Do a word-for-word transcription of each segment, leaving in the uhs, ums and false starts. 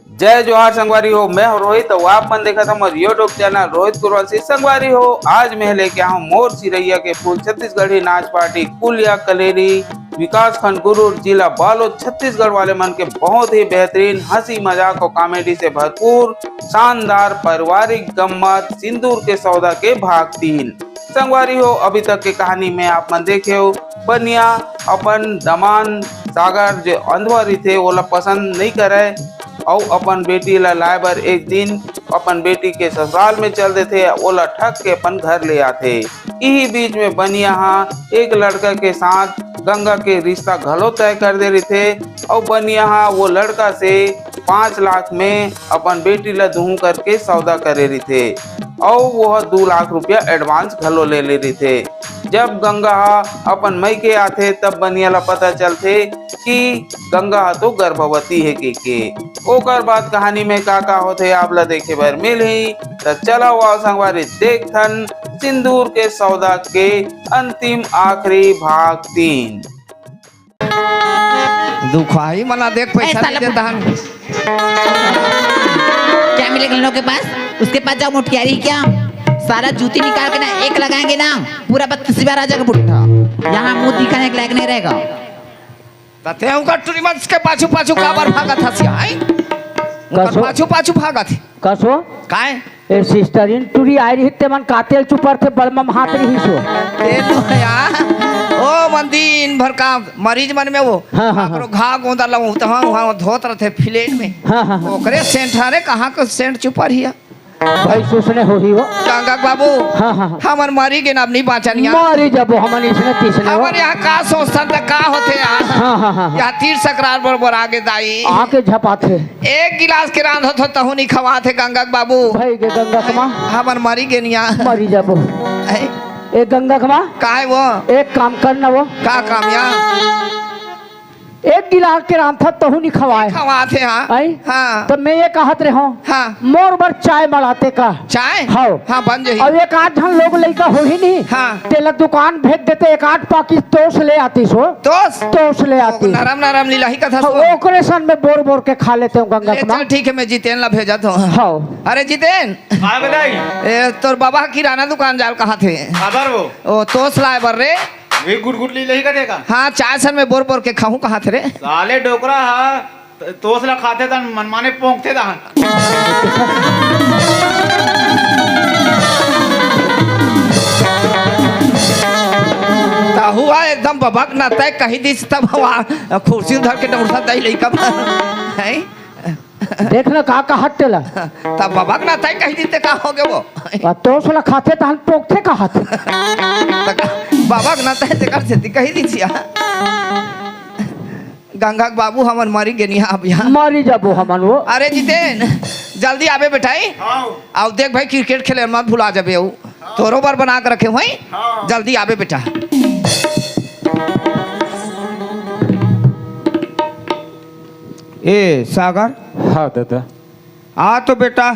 जय जोहार संगवारी हो, मैं हूं रोहित अउ आप मन देखत हव मोर YouTube चैनल रोहित कुरवंशी। संगवारी हो, आज मैं लेके आया हूं मोर चिरैया के फूल छत्तीसगढ़ी नाच पार्टी कुलिया कलेरी, विकास खंड गुरूर, जिला बालोद, छत्तीसगढ़ वाले मन के बहुत ही बेहतरीन हंसी मजाक और कॉमेडी से भरपूर शानदार पारिवारिक गम्मत सिंदूर के सौदा के भाग तीन। संगवारी हो, अभी तक के कहानी में आप मन देखे हो, बनिया अपन दमान सागर जो अंधवा रहिथे ओला पसंद नहीं करय, अउ अपन बेटी ला लाए बर एक दिन अपन बेटी के ससुराल में चल देथे, ओला ठग के अपन घर ले आथे। इही बीच में बनिया हा एक लड़का के साथ गंगा के रिश्ता घलो तय कर दे रहिथे, अउ बनिया हा वो लड़का से पाँच लाख में अपन बेटी ला दूहूं करके सौदा करे रहिथे, अउ वो दू लाख रुपया एडवांस घलो ले ले रहिथे। जब गंगा हा अपन मइके आथे, तब बनिया ला पता चलथे कि गंगा हा तो गर्भवती हे के, के। ओकर बाद कहानी में का का होथे, आप ला देखे बर मिलही। त चला आओ संगवारी, देखथन सिंदूर के सौदा के अंतिम आखिरी भाग तीन। दुखाही मना देख, पैसा ऐसा नहीं लग- देता हन। क्या मिलेगा लोगों के पास? उसके पास जाओ, मोटकियारी क्या? सारा जूती निकाल के ना, एक लगाएंगे ना, पूरा बत्तीस बार आ जाएगा बुढ़ा। यहाँ मुंह दिखाने के लायक नहीं रहेगा। त तें ओकर टूरी मन के पाछू पाछू काबर भागत हस, आय? ओकर कसो? पाछू पाछू भागत हे। कसो? काय? ए सिस्टरिन टूरी आय रही, ते मन का तेल चुपर थे, बड़मम हाथ रही सो। ए तो यार, ओ मन दिन भर का मरीज मन में वो, हाँ, हाँ, हाँ। काकरो घा गोंदा लवहूं त हाँ, वहाँ धोत रहिथे फिलेट में। हाँ, हाँ, हाँ। ओकरे सेंट हरे, कहाँ के सेंट चुपर हिया? भाई सुसने होही वो। गंगा के बाबू, हाँ, हाँ, हाँ। हमन मरी गेन, अब नहीं बाँचन यार। मरी जबो हमन इसने तीसने हो। हमर यहाँ का सोचथन त का होथे यार? हाँ, हाँ, हाँ, हाँ। यहाँ तीर सकरार बरोबर आगे दाई। आके झपाथे। एक गिलास के रांधत हो तहू नहीं खवाथे गंगा के बाबू। भाई गे गंगा के माँ। हमन मरी गेन यार। मरी जबो। ऐ। ए गंगा के माँ। का हे वो? एक काम कर ना वो। का काम यार? एक गिलास के रांधत तहू नहीं खवाए। खवाथे, हाँ। आई? हाँ। त मैं ये कहत रहे हूँ, हाँ। मोर बर चाय मड़ाते का? चाय? हव। हाँ, बन जाही। अब एक आध झन लोग लइका होही नहीं, हाँ। तेला दुकान भेज देते, एक आध पाकिट तोस ले आती सो। तोस? तोस ले आती। नरम नरम लीलाही कथा हाँ, सो। ओकरे सन में बोर बोर के खा लेते हूँ गंगा ले के माँ। चल, ठीक है, मैं जितेन ला भेजत हूँ। हव। अरे जितेन। हाँ, बताई। ए, तोर बाबा किराना दुकान जाल कहाथे? काबर वो? ओ, तोस लाए बर रे। वे गुटगुट ली लही कथे का? हाँ, चाय सन में बोर बोर के खाहूं कहाथे रे। साले डोकरा हा, त-, तोस ला खाथे तन मनमाने पोंकथे तहन। त हुआ एकदम बबक न तय कही दिस तब हुआ, खुर्सी धर के डौड़ता दई लइका बा। हैं? देख ना का कहत तेला। तब बबक ना तय कही दीते का होगे वो। आ, तोस ला खाथे तहन पोकथे कहत। त का, बबक ना तय तेकर सेती कही दीछिया। गंगा के बाबू हमन मरी गेनिया अब यहाँ। मरी जाबो हमन वो। अरे जितेन, जल्दी आबे बेटाई। हाँ। अउ देख भाई, क्रिकेट खेले मत भुला जाबे अउ। हाँ। तोरो बर बना के रखे हूँ। हाँ। जल्दी आबे बेटा। ए सागर। हाँ दादा। आ तो बेटा,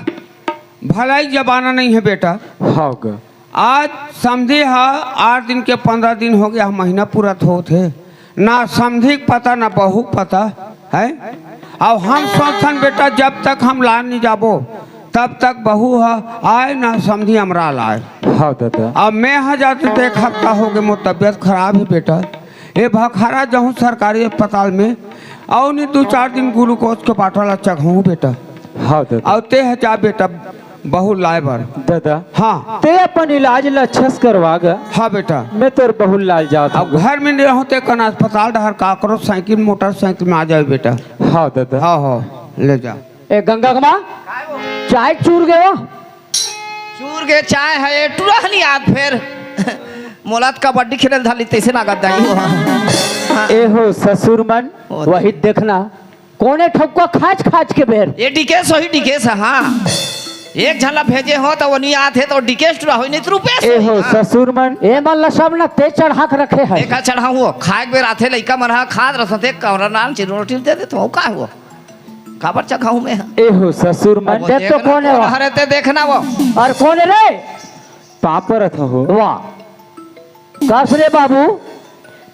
भलाई जमाना नहीं है बेटा। हाँ ग। आज समधी हा आठ दिन के पंद्रह दिन हो गया, महीना पूरा होत हे। ना समधी के पता, ना बहू के पता है। अब हम सोचथन बेटा, जब तक हम लान नहीं जाबो, तब तक बहू हा आए, ना समधी अमराल आए। हाँ दादा। अब मैं हा जाते तो एक हफ्ता हो गए, मोर तबियत खराब है बेटा। ए भखारा जाहूँ सरकारी अस्पताल में, अउ नहीं दू चार दिन ग्लूकोज के बाटल ला चघाहूँ बेटा। हाँ दादा। अउ ते ह जा बेटा, बहू लाए बर। दादा। हाँ। ते अपन इलाज ला अच्छा से करवा ग। हाँ बेटा। मैं तोर बहू लाए जात अब हूँ। घर में नहीं रहूँ ते कना अस्पताल डहर काकरो साइकिल मोटरसाइकिल में आ जाए बेटा। हाँ दादा। हाँ, हाँ, ले जा। ए गंगा के माँ, चाय चूर गयो। चूर के चाय है, ए टूरा हनी आत फेर। मोला त कबड्डी खेले धली तैसे लागत दाई हो। ए हो ससुर मन, ओ। वही देखना, कोने ठकुआ खाच खाच के बेर। ये डिकेश होही, डिकेश, हाँ। एक झन ला भेजे हो त वो नहीं आत हे त डिकेश टूरा होही, नहीं त रूपेश ए होही, हो हाँ। ससुर मन, ए मन ला सब न ते चढ़ा के रखे है। एका चढ़ाहूँ, खाए के बेर आथे लइका मन हा खात रसथे, कमरा नान चिरो रोटी दे दे तो का हुआ? काबर चघाहूँ मैं? ए हो ससुर मन, अब देख तो देख ना कोन हे कौन वो? हरे ते देखना वो। अउ कोन हे रे? पापा रथ हो। वाह। कस रे बाबू,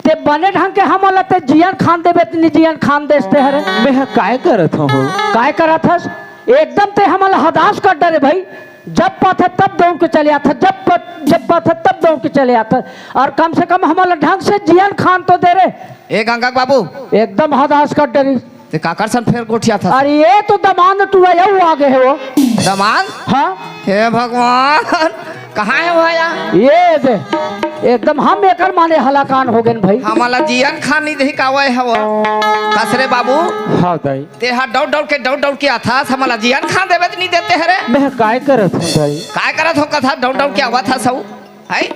ते बने ढंग के हमन ला ते जियन खान देबे, ते नी जियन खान देस ते हरे। मैं ह काय करत हंव हो? काय करत हस? एकदम ते हमन ला हदास कर डरे भाई। जब पाथे तब दौड़ के चले आथे, जब प-, जब पाथे तब दौड़ के चले आथे। अउ कम से कम हमन ला ढंग से जियन खान तो दे रे। ए गंगा के बाबू। एकदम हदास कर डरे। ते काकर सन फेर गोठियाथस? अरे ये तो दमांद टूरा या वो आगे हे वो। दमांद? हाँ। हे भगवान, कहाँ हे वो या? ये दे, एकदम हम एकर माने हलाकान हो गेन भाई। हमन ला जियन खान नी देही का वो हे वो। कस रे बाबू? हाँ दाई। ते हा दौड़ दौड़ के, दौड़ दौड़ के आथस, हमन ला जियन खान देबे त नी देते हरे। मैं काय करत हंव दाई? काय करत हंव कथस, दौड़ दौड़ के आवत हस हऊ? हैं?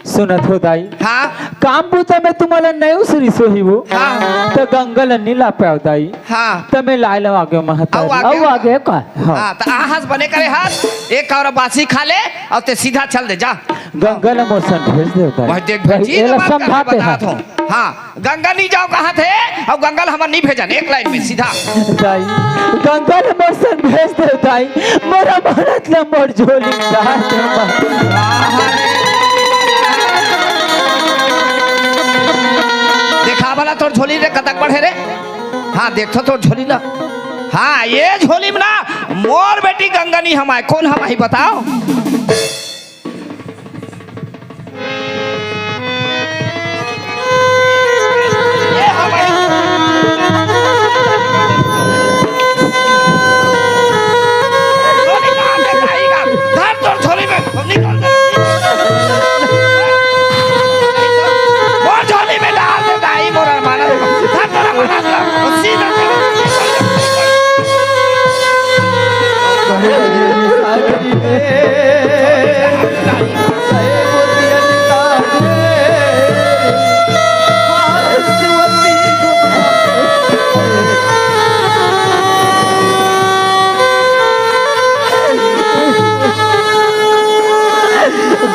सुनत हो दाई? हाँ। काम बूता में तुम्हला नइ उसरिस होही वो। हाँ। त गंगा ल नी ला पाव दाई। हाँ। त मैं लाय लव आगे महतारी। अउ आगे अउ का? आगे का? हाँ। हाँ, त आहस बने करे हस, एक कौरा बासी खा ले, अउ ते सीधा चल दे, जा। गंगा ल मोर संग भेज देव दाई। भाई देख, भाई, भेजी एला ना बात का मैं समझाते बतात हैं। हूँ। हाँ। गंगा नी जाव कहत हे, अउ गंगा ल हमन नी भेजन, एक लाइन में सीधा। दाई, गंगा ल मोर संग भेज देव दाई, मोर अमानत ल मोर झोली में डाल दे। देखा भला तोर झोली रे कतक बड़े रे। हाँ, देख तो तोर झोली ला। हाँ, ये झोली में ना, मोर बेटी गंगा नी हमाय, कोन हमाही बताव?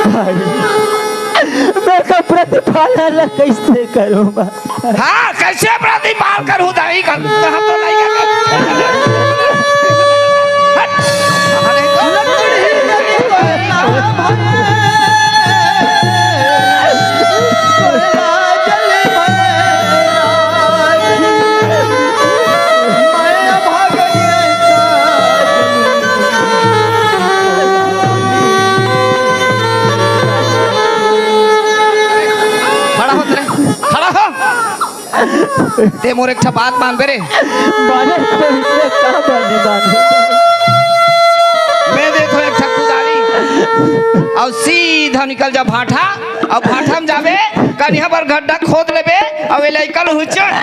भाई, मैं का प्रतिपालन ला कैसे करूँ मैं? हाँ, कैसे प्रतिपाल करूँ दाई? कहाँ तो लइका के हट। खड़ा हो तेरे, खड़ा हो। ते मोर एक ठा बात मानबे रे। माने तो इतने का माने, माने। मैं देथों एक ठा कुदारी अउ सीधा निकल जा भाठा, अउ भाठा में जाबे, कनिहा बर गड्ढा खोद लेबे, अउ ए लइका ल हुचड़।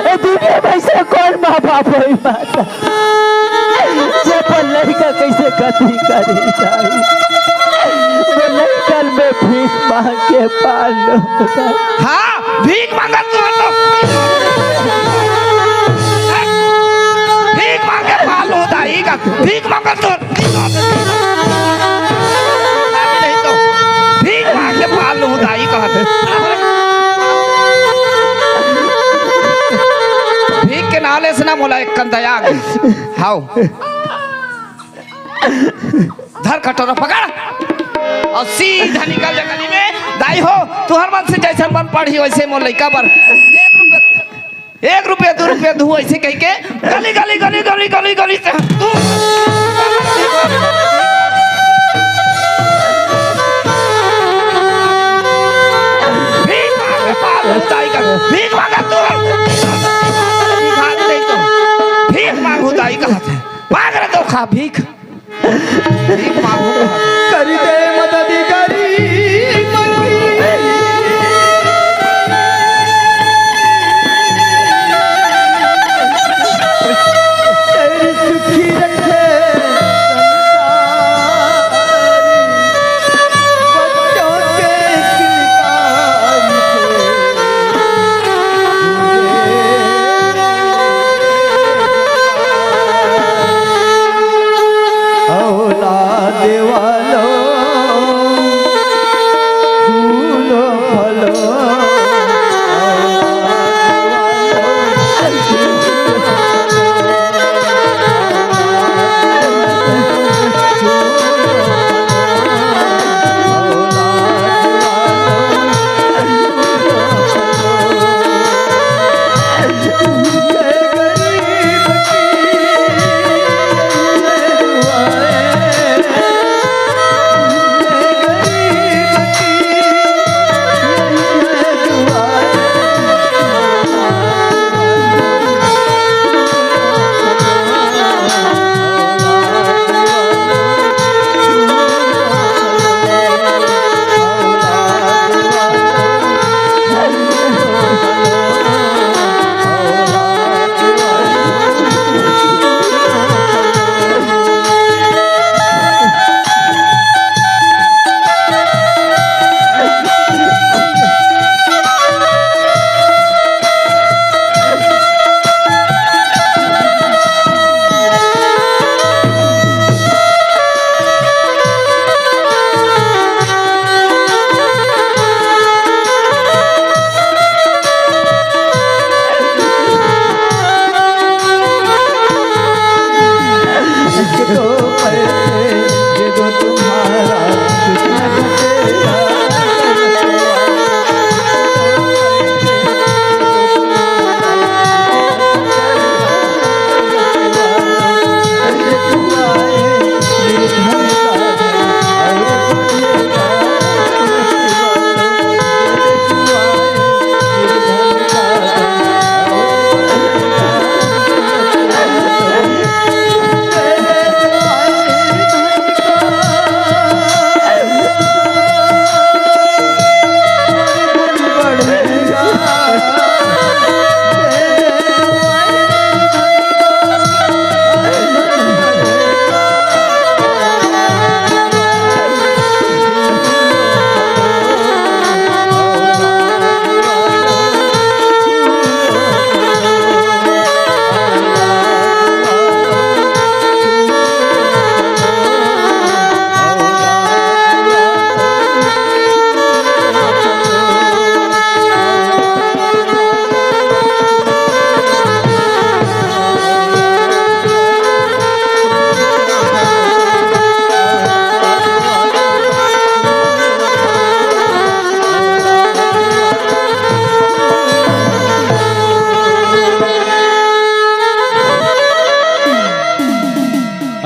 ए दुनिया में ऐसा कौन माँ बाप होई माता? जे अपन लइका कैसे गति करी जाई? वो लइकन में भीख मांग के पाल लो। हाँ, भीख मांगत तो, तो। भीख मांग के पाल लो दाई का, भीख मांगत तो। नहीं तो, भीख मांग के पाल लो दाई कहत। भीख के नाले से ना मोला एक कन दया आ गई। हाव। धर कटोरा पकड़ अउ सीधा निकल जा गली में। दाई हो, तुहर मन से जैसन मन पड़ही वैसे मोर लइका बर एक रुपया, एक रुपया, दू रुपया दू, ऐसे कहिके गली, गली, गली, गली, गली, गली से तू भीख मांगे पाल उताई कर, भीख मांगे तू। भिखारी नहीं तो, भीख मांग उताई कहत हे। मांग रे तो खा भीख। भीख मांगू तो। करी दे मदद गरीब की। तेरी सुखी रखे संसारी, बच्चों के किलकारी से। देवालो फूलो फलो।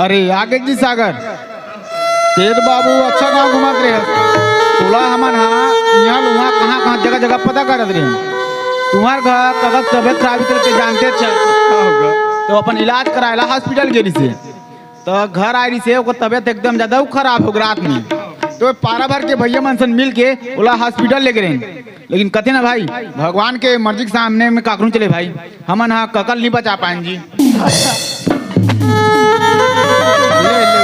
अरे आगे जी सागर, तेज बाबू अच्छा गाँव घुमत रहे। तोला हमन हा इहाँ ले उहाँ कहाँ कहाँ जगह जगह पता करत रहे। तुम्हार घर कगज तबियत खराब चलते जानते अच्छा। तो अपन इलाज कराए ला हॉस्पिटल गे रहिसे। तो घर आए रहिसे, ओकर तबियत एकदम ज्यादा खराब हो गे रात में। तो पारा भर के भैया मन सन मिल के ओला हॉस्पिटल लेगे रहिन। लेकिन कथे ना भाई, भगवान के मर्जी के सामने में काकरू चले भाई, हमन हा कका ल नहीं बचा पाएन जी। ले, ले।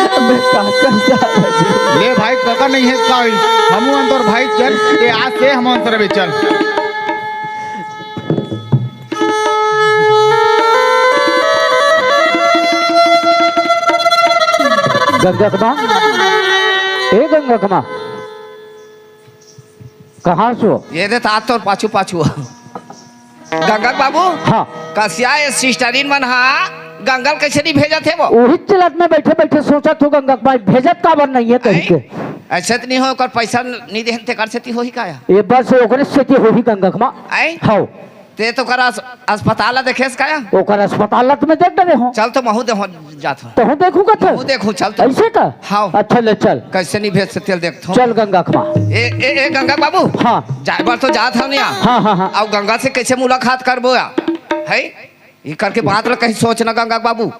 अबे काका साहब जी। ले भाई, कका नहीं है का होई? हमू अंतर भाई चल, ये आज से हम अंतर बे चल। गंगा के माँ, ए गंगा के माँ, कहाँ से हो? ये दे तात तोर पाछू पाछू। गंगा के बाबू, हाँ। कसिया ये सिस्टरिन मन हा गंगा ल कैसे नहीं भेजत हे वो? वही चलत में बैठे बैठे सोचत हो गंगा के माँ, भेजत काबर नहीं है कहीं के। ऐसे तो नहीं हो, ओकर पैसा नहीं देहन ते कर सेती होही का या? ये बस ओकरे सेती होही गंगा के माँ। आई? हाँ। ते तो ओकर अस-, अस्पताल ला देखेस का या? ओकर अस्पताल ला तो मैं देख डरे हूँ। चल तो महू दे हो, जात हूँ। तहूँ देखू का था? महू देखू, चल तो। ऐसे का? हाँ। अच्छा ले चल। कैसे नहीं भेज सकते, देख तो। चल गंगा के माँ। ए, ए, ए, गंगा बाबू। हाँ। जाए बार तो जात हूँ नहीं। हाँ, हाँ, हाँ। अब गंगा से कैसे मुलाकात करबो या? है? ये करके बात ला कहीं सोचना गंगा बाबू।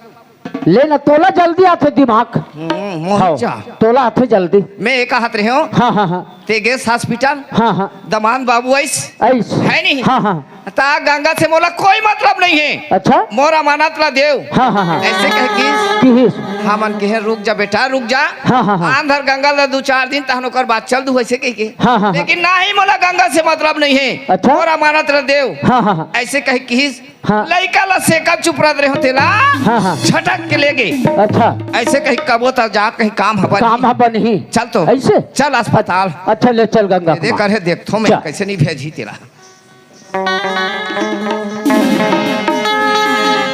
ले ना, तोला जल्दी आथे दिमाग। हम्म, मोहन हाँ, चा। तोला आथे जल्दी। मैं एक हाथ रहे हूँ। हाँ, हाँ, हाँ। ते गेस हॉस्पिटल। हाँ, हाँ। दमान बाबू आइस। आइस। है नहीं? हाँ, हाँ। ता गंगा से मोला कोई मतलब नहीं है। अच्छा? मोर अमानत ला देव। हाँ, हाँ, हाँ। ऐसे कह किस? किहिस? हमन कहे, "रुक जा बेटा, रुक जा।" हाँ, हाँ, हाँ। आंधर गंगा ला दो चार दिन, तहन ओकर बाद चल दू, ऐसे कह के। हाँ, हाँ, हाँ। लेकिन नहीं, मोला गंगा से मतलब नहीं है। अच्छा? मोर अमानत ला देव। हाँ, हाँ, हाँ। ऐसे कह किहिस? हाँ। लइका ला सेका चुपरत रहे हो तेला। हाँ, हाँ। झटक के ले गे। अच्छा। ऐसे कहीं कबो त जा, कहीं काम हबन काम ही। हबन ही। चल तो। ऐसे? चल अस्पताल। अच्छा, ले चल गंगा दे के माँ। करे देखथो मैं, चल। कैसे नहीं भेजी तेला।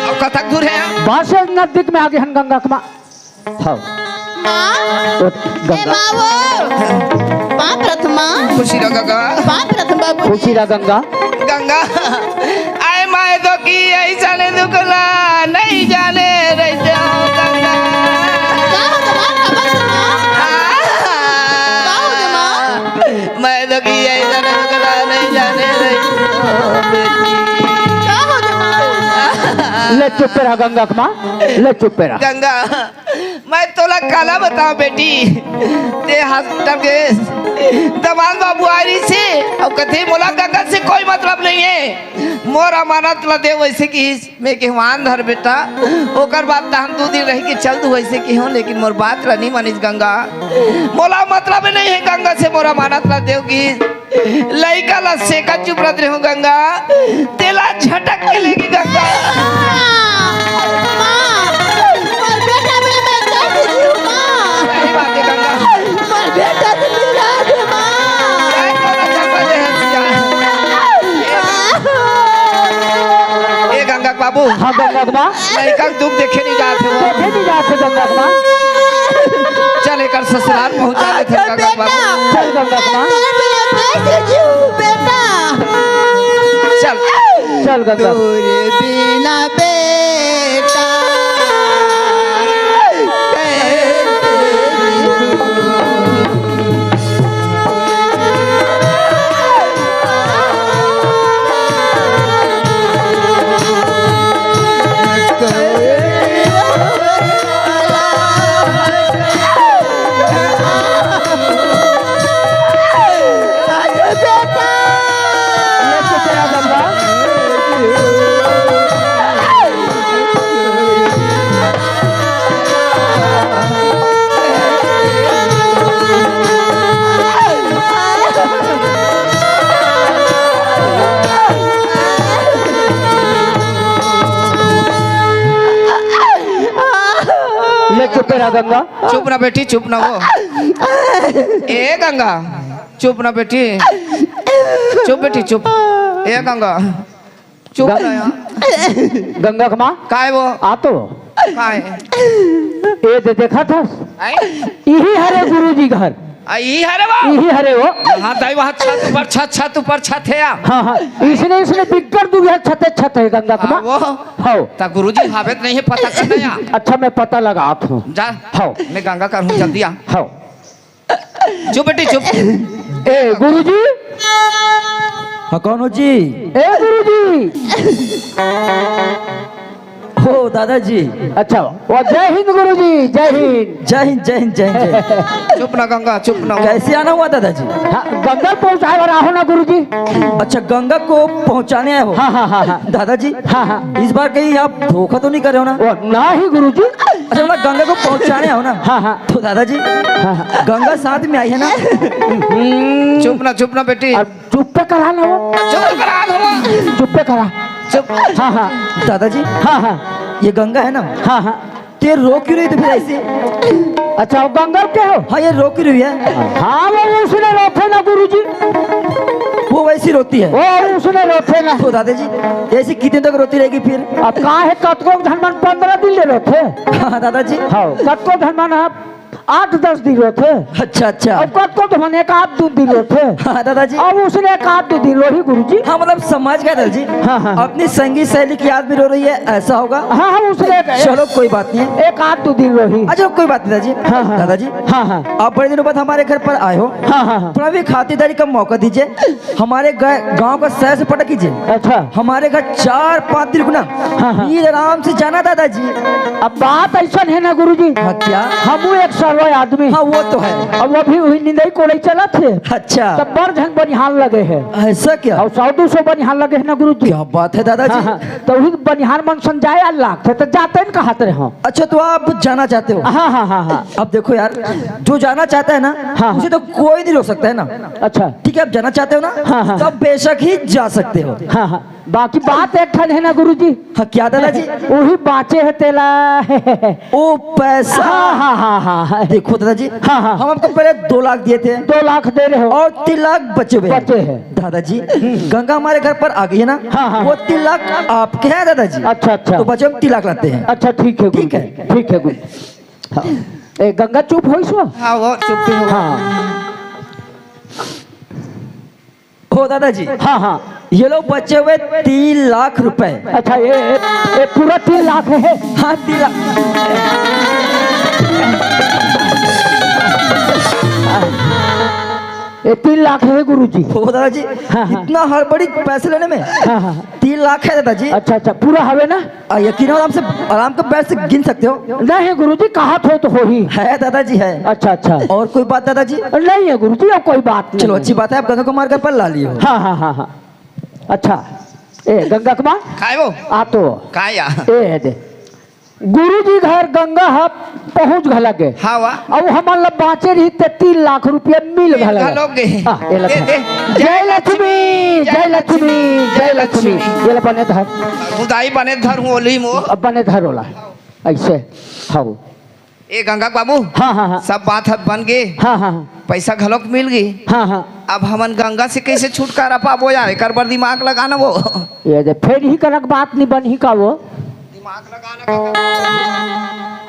अब कतक दूर है? बस नजदीक में आगे हन गंगा के माँ। हाँ। माँ, ओ, ए गंगा। माँ वो। पाँव परत हँव माँ। खुशी रह गंगा। पाँव परत हँव बाबू। खुशी रह गंगा। गंगा। आय माय तो की ऐसा ने दुखला नहीं जाने रहिते हो गंगा। का हो गे माँ? का हो गे माँ? का हो गे माँ? मैं तो की ऐसा ने दुखला नहीं जाने रहिते हो बेटी। का हो गे माँ? ले चुप रह गंगा के माँ, ले चुप रह। गंगा। मैं तोला काला बताओ बेटी, ते हॉस्पिटल के दमान बाबू आ रही से, अउ कथे मोला गंगा से कोई मतलब नहीं है, मोर अमानत ला दे वैसे किहिस। मैं के वान धर बेटा, ओकर बाद त हम दू दिन रह के चल दू वैसे किहों, लेकिन मोर बात ला नहीं मानिस गंगा। मोला मतलब नहीं है गंगा से, मोर अमानत ला देव किहिस। लइका ला सेका चुपरत रहे हो गंगा, तेला झटक के ले गे गंगा। माँ, मोर बेटा बर मैं कर दीजिए माँ। सही बात है गंगा। मोर बेटा से मिला दे माँ। जय तोरा जगह दे हसिया। ए गंगा के बाबू। हाँ गंगा के माँ। लइका के दुख देखे नहीं जात हे वो। देखे नहीं जात हे गंगा के माँ। चल एकर ससुराल पहुँचा देथे गंगा के बाबू। चल गंगा के माँ। बेटा। चल। चल गंगा। तोरे बिना बेटा कैसे जीऊँ? ले चुप रह गंगा। चुप ना बेटी, चुप ना हो। ए गंगा, चुप ना बेटी, चुप बेटी, चुप। ए गंगा, चुप गं-, ना यार। गंगा के माँ। काय वो? आ तो। काय? ए दे देखत हस? आई? इही हरे गुरुजी घर। आ, इही हरे वो? इही हरे वो। हाँ, दाई, वहाँ छत ऊपर छत, छत ऊपर छत है या? हाँ, हाँ। इसने, इसने बिक्कर दू है, छते छत है गंगा के हाँ, माँ। वो। हाँ। ता गुरुजी हावे त नहीं है, पता करना या। अच्छा, मैं पता लगात हँव। जा। हाँ। मैं गंगा कर हूँ, जल्दी आ। हाँ। चुप बेटी, चुप। ए, गुरुजी। हाँ, कौन हो जी? ए, गुरुजी। हो, दादाजी। अच्छा, वो जय हिंद गुरुजी, जय हिंद। जय हिंद, जय हिंद, जय हिंद, जय हिंद। चुप ना गंगा, चुप ना हो। कैसे आना हुआ दादाजी? हाँ, गंगा पहुँचाए बर आए हो ना गुरुजी। अच्छा, गंगा को पहुँचाने आए हो? हाँ, हाँ, हाँ, हाँ। दादाजी, हाँ, हाँ। इस बार कहीं आप धोखा तो नहीं कर रहे हो ना? ओ, ना ही गुरुजी। अच्छा, मतलब गंगा को पहुँचाने आए हो ना? हाँ, हाँ। तो दादाजी, हाँ, हाँ। गंगा साथ में आई है ना? हम्म। चुप ना, चुप ना बेटी। अब चुप्पे करा ना वो। चुप करा ना वो। चुप्पे करा। चुप। हाँ, हाँ। दादाजी। हाँ, हाँ। ये गंगा है ना? हाँ, हाँ। ते रो क्यों रही थी फिर ऐसे? अच्छा, वो गंगा के हो? हाँ, ये रो क्यों रही है? हाँ, वो उसने रोथे ना गुरुजी। वो वैसी रोती है। वो उसने रोथे ना। तो दादाजी, ऐसे कितने तक रोती रहेगी फिर? अब का है, कतको धनमन पंद्रह दिन ले रोथे। हाँ, दादाजी। हाँ, कतको धनमन आप आठ दस दिन रोथे। अच्छा, अच्छा। अब कतको धनमन एक आध दू दिन रोथे। हाँ, दादाजी। अब उसने एक आध दू दिन रोही गुरुजी। हाँ, मतलब समझ गया दादाजी। हाँ, हाँ। अपनी संगी सहेली की याद में रो रही है, ऐसा होगा। हाँ, हाँ, उसने एक चलो, कोई बात नहीं है। एक आध दू दिन रोही। अच्छा, कोई बात नहीं दादाजी। हाँ, हाँ। दादाजी, हाँ, हाँ। आप बड़े दिनों बाद हमारे घर पर आए हो। हाँ, हाँ, हाँ। थोड़ा भी खातिरदारी का मौका दीजिए। हमारे गा-, गांव का सैर सपाटा कीजिए। अच्छा। हमारे घर चार पाँच दिन रुकना। हाँ, हाँ। फिर आराम से जाना दादाजी। अब बात ऐसन है ना गुरुजी। हाँ, क्या? हमू एक सरवा आदमी। हाँ, वो तो है। अब वो भी वही निंदई कोड़ई चलत हे। अच्छा। तब बड़ झन बनिहार लगे हे। ऐसा क्या? और सौ दू सौ बनिहार लगे हे ना गुरुजी। क्या बात है दादाजी। हाँ, हाँ। तो वही बनिहार मन सन जाए अल्लाह थे तो जाते न कहत रहे हो। अच्छा, तो आप जाना चाहते हो? हाँ, हाँ, हाँ, हाँ। अब देखो यार, जो जाना चाहता है ना, हाँ, हाँ। उसे तो कोई नहीं रोक सकता है ना। अच्छा। ठीक है, आप जाना चाहते हो ना? हाँ, हाँ। तो आप बेशक ही जा सकते हो। हाँ, हाँ। बाकी बात एक ठन हे ना गुरुजी। हाँ, क्या दादाजी? वही बाँचे हे तेला। ओ पैसा। हाँ, हाँ, हाँ, हाँ, हाँ। देखो दादाजी, हाँ, हाँ। हम आपको पहले दो लाख दिए थे। दो लाख दे रहे हो। और तीन लाख बचे हुए हैं। बचे हैं। दादाजी, गंगा हमारे घर पर आ गई है ना? हाँ, हाँ। वो तीन लाख आपके हैं दादाजी। अच्छा, अच्छा। तो बचे हम तीन लाख लाते हैं। अच्छा, ठीक है ठीक गुरुजी, है। ठीक है गुरुजी। हाँ। ए, गंगा चुप होइस वो? हाँ, वो चुप ही हो। हाँ। हो दादाजी। हाँ, हाँ। ये लो बचे हुए तीन लाख रुपए। अच्छा, ये, ये, ये पूरा तीन लाख है? हाँ, तीन लाख। ये तीन लाख है गुरुजी। हो दादाजी, हाँ, हाँ। इतना हड़बड़ी पैसे लेने में? हाँ, हाँ। तीन लाख है दादाजी। अच्छा, अच्छा, पूरा हवे ना? आ, यकीन हो, आराम से, आराम के बैठ से गिन सकते हो। नहीं गुरुजी, कहा थो तो हो ही। है दादाजी, है। अच्छा, अच्छा। और कोई बात दादाजी? नहीं है गुरुजी, और कोई बात नहीं चलो, है। अच्छी बात है, आप गंगा कुमार घर पर ला लिए हो। हाँ, हाँ, हाँ, हाँ। अच्छा, ए गंगा कुमार, काय वो? आ तो। काय या? ए दे, गुरुजी घर गंगा ह पहुंच घला गे। हाँ वा। अब हमन ला बाँचे रही ते तीन लाख रुपया मिल मिल घला घलो गे। गे। हाँ, ये ला दे, धर। दे। जय लक्ष्मी, जय लक्ष्मी, जय लक्ष्मी। ये ला बने धर। उदाई बने धर हूँ ओली मो। अब बने धर ओला। ऐसे। हाँ। ए गंगा के बाबू। हाँ, हाँ, हाँ। सब बात ह बन गे। हाँ, हाँ, हाँ। पैसा घलोक मिल गे। हाँ, हाँ। अब हमन गंगा से कैसे छुटकारा पाबो यार? एकर बर दिमाग लगाना वो। ये दे, फेर ही कनक बात नहीं बनही का वो? दिमाग लगाना का?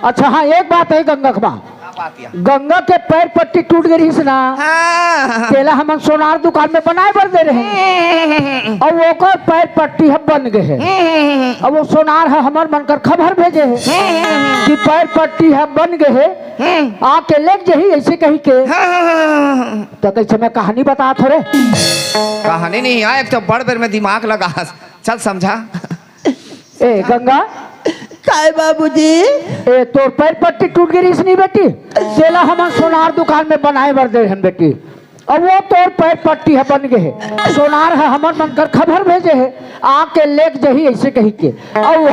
अच्छा, हाँ, एक बात है गंगा के बा। का बात या? गंगा के पैर पट्टी टूट गई रहिस ना। हाँ। तेला हमन सोनार दुकान में बनाए बर दे रहे। हम्म। अब ओकर पैर पट्टी ह बन गए हे। हम्म। अब वो सोनार ह हमर मन कर खबर भेजे हे हम्म। कि पैर पट्टी ह बन गए हे, हम्म। आके लेग जही ऐसे कही के। हाँ, हाँ, हाँ, हाँ। तो कैसे मैं कहानी बता थोड़े? कहानी नहीं आए, एक तो बड़ बेर में दिमाग लगा। चल समझा। ए गंगा। काय बाबूजी? ए तोर पैर पट्टी टूट गई रहिस नहीं बेटी, तेला हमन सोनार दुकान में बनाए बर दे हन बेटी। अब वो तोर पैर पट्टी ह बन गए हे, सोनार ह हमर मन कर खबर भेजे हे, आके लेग जही ऐसे कही के। अब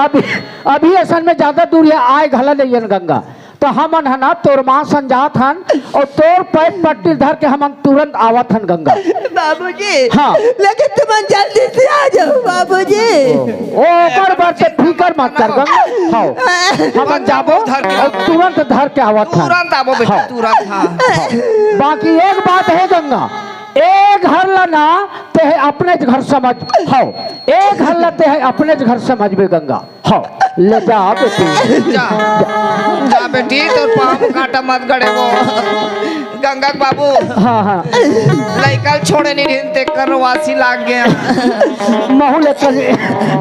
अभी, अभी असन में ज्यादा दूर ये आए घला नहीं हन गंगा। तो हमन ह ना तोर माँ सन जात हन और तोर पैर पट्टी धर के हमन तुरंत आवत हन गंगा। बाबूजी, हाँ। लेकिन तुमन जल्दी से आ जाओ बाबूजी। ओ, ओकर बर ते फिकर मत कर गंगा। हाँ। हमन जाबो और तुरंत धर के आवत हन। तुरंत आबो बेटा, हाँ। तुरंत, हाँ। हाँ। बाकी एक बात है गंगा, एक घर ला ना ते अपने घर समझ, हाँ। एक घर ला ते अपने घर समझबे गंगा। हाँ, ले जा बेटी। जा, जा बेटी, तोर पाँव काटा मत गड़े वो। गंगा के बाबू। हाँ, हाँ। लइका ल छोड़े नहीं रहिन, तेकर रोवासी लाग गया। महू ले कर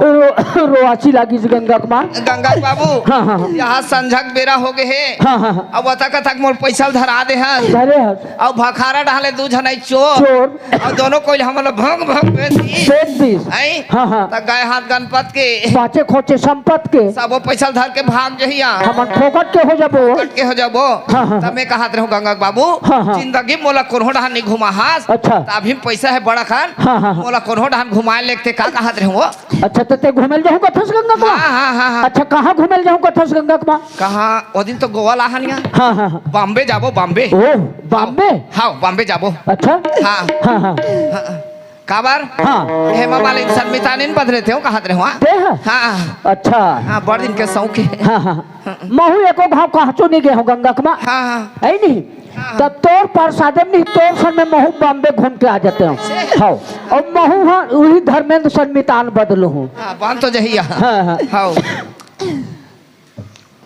रो-, रोवासी लागिस गंगा के माँ। गंगा के बाबू। हाँ, हाँ, हाँ। यहाँ संझक बेरा हो गए हे। हाँ, हाँ, हाँ। अब वता कथक मोर पैसा ल धरा दे हस। धरे हस। अब भखारा डाले दू झन आई चोर। चोर। अउ दोनों कोई हमन ल भंग भंग बेच दिस। बेच दिस। हैं? हाँ, हाँ। त गए हाथ गणपत के। पाँचे खोचे संपत के। सबो पैसा ल धर के भाग जहिया। हमन फोकट के हो जाबो। फोकट के हो जाबो। हाँ, हाँ, त हाँ। मैं कहत रहूं गंगा के बाबू, हाँ, हाँ। जिंदगी मोला कोनो डहन नहीं घुमाहस। अच्छा। त अभी पैसा हे बड़ा खान। हाँ, हाँ, हाँ। मोला कोनो डहन घुमाए लेगते का कहत रहूं वो? अच्छा, त ते घूमेल जाहूं कथस गंगा के माँ? हाँ, हाँ, हाँ, हाँ। अच्छा, कहाँ घूमेल जाहूं कथस गंगा के माँ? कहाँ? ओ दिन तो गोवा लाहन या। हाँ, हाँ, हाँ। बॉम्बे जाबो, बॉम्बे। ओह, बॉम्बे? हाँ, बॉम्बे जाबो। अच्छा? हाँ। हाँ, हाँ। हाँ। काबर? हाँ। हेमा मालिनी सनमितानिन बदले थे, वो कहत रहे हुआ। ते ह? हाँ। अच्छा। हाँ, बड़ दिन के शौक हे। हाँ, हाँ। हाँ। महू एको घाव कहचो नहीं गए हो गंगा के माँ। हाँ, हाँ। है नहीं? हाँ। तब तोर प्रसादे में नहीं, तोर सन में महू बॉम्बे घूम के आ जाते हो। से? हाँ। और महू हाँ, वही धर्मेंद्र सनमितान बदलू हूँ। हाँ, बन तो जहिया। हाँ, हाँ। हाँ।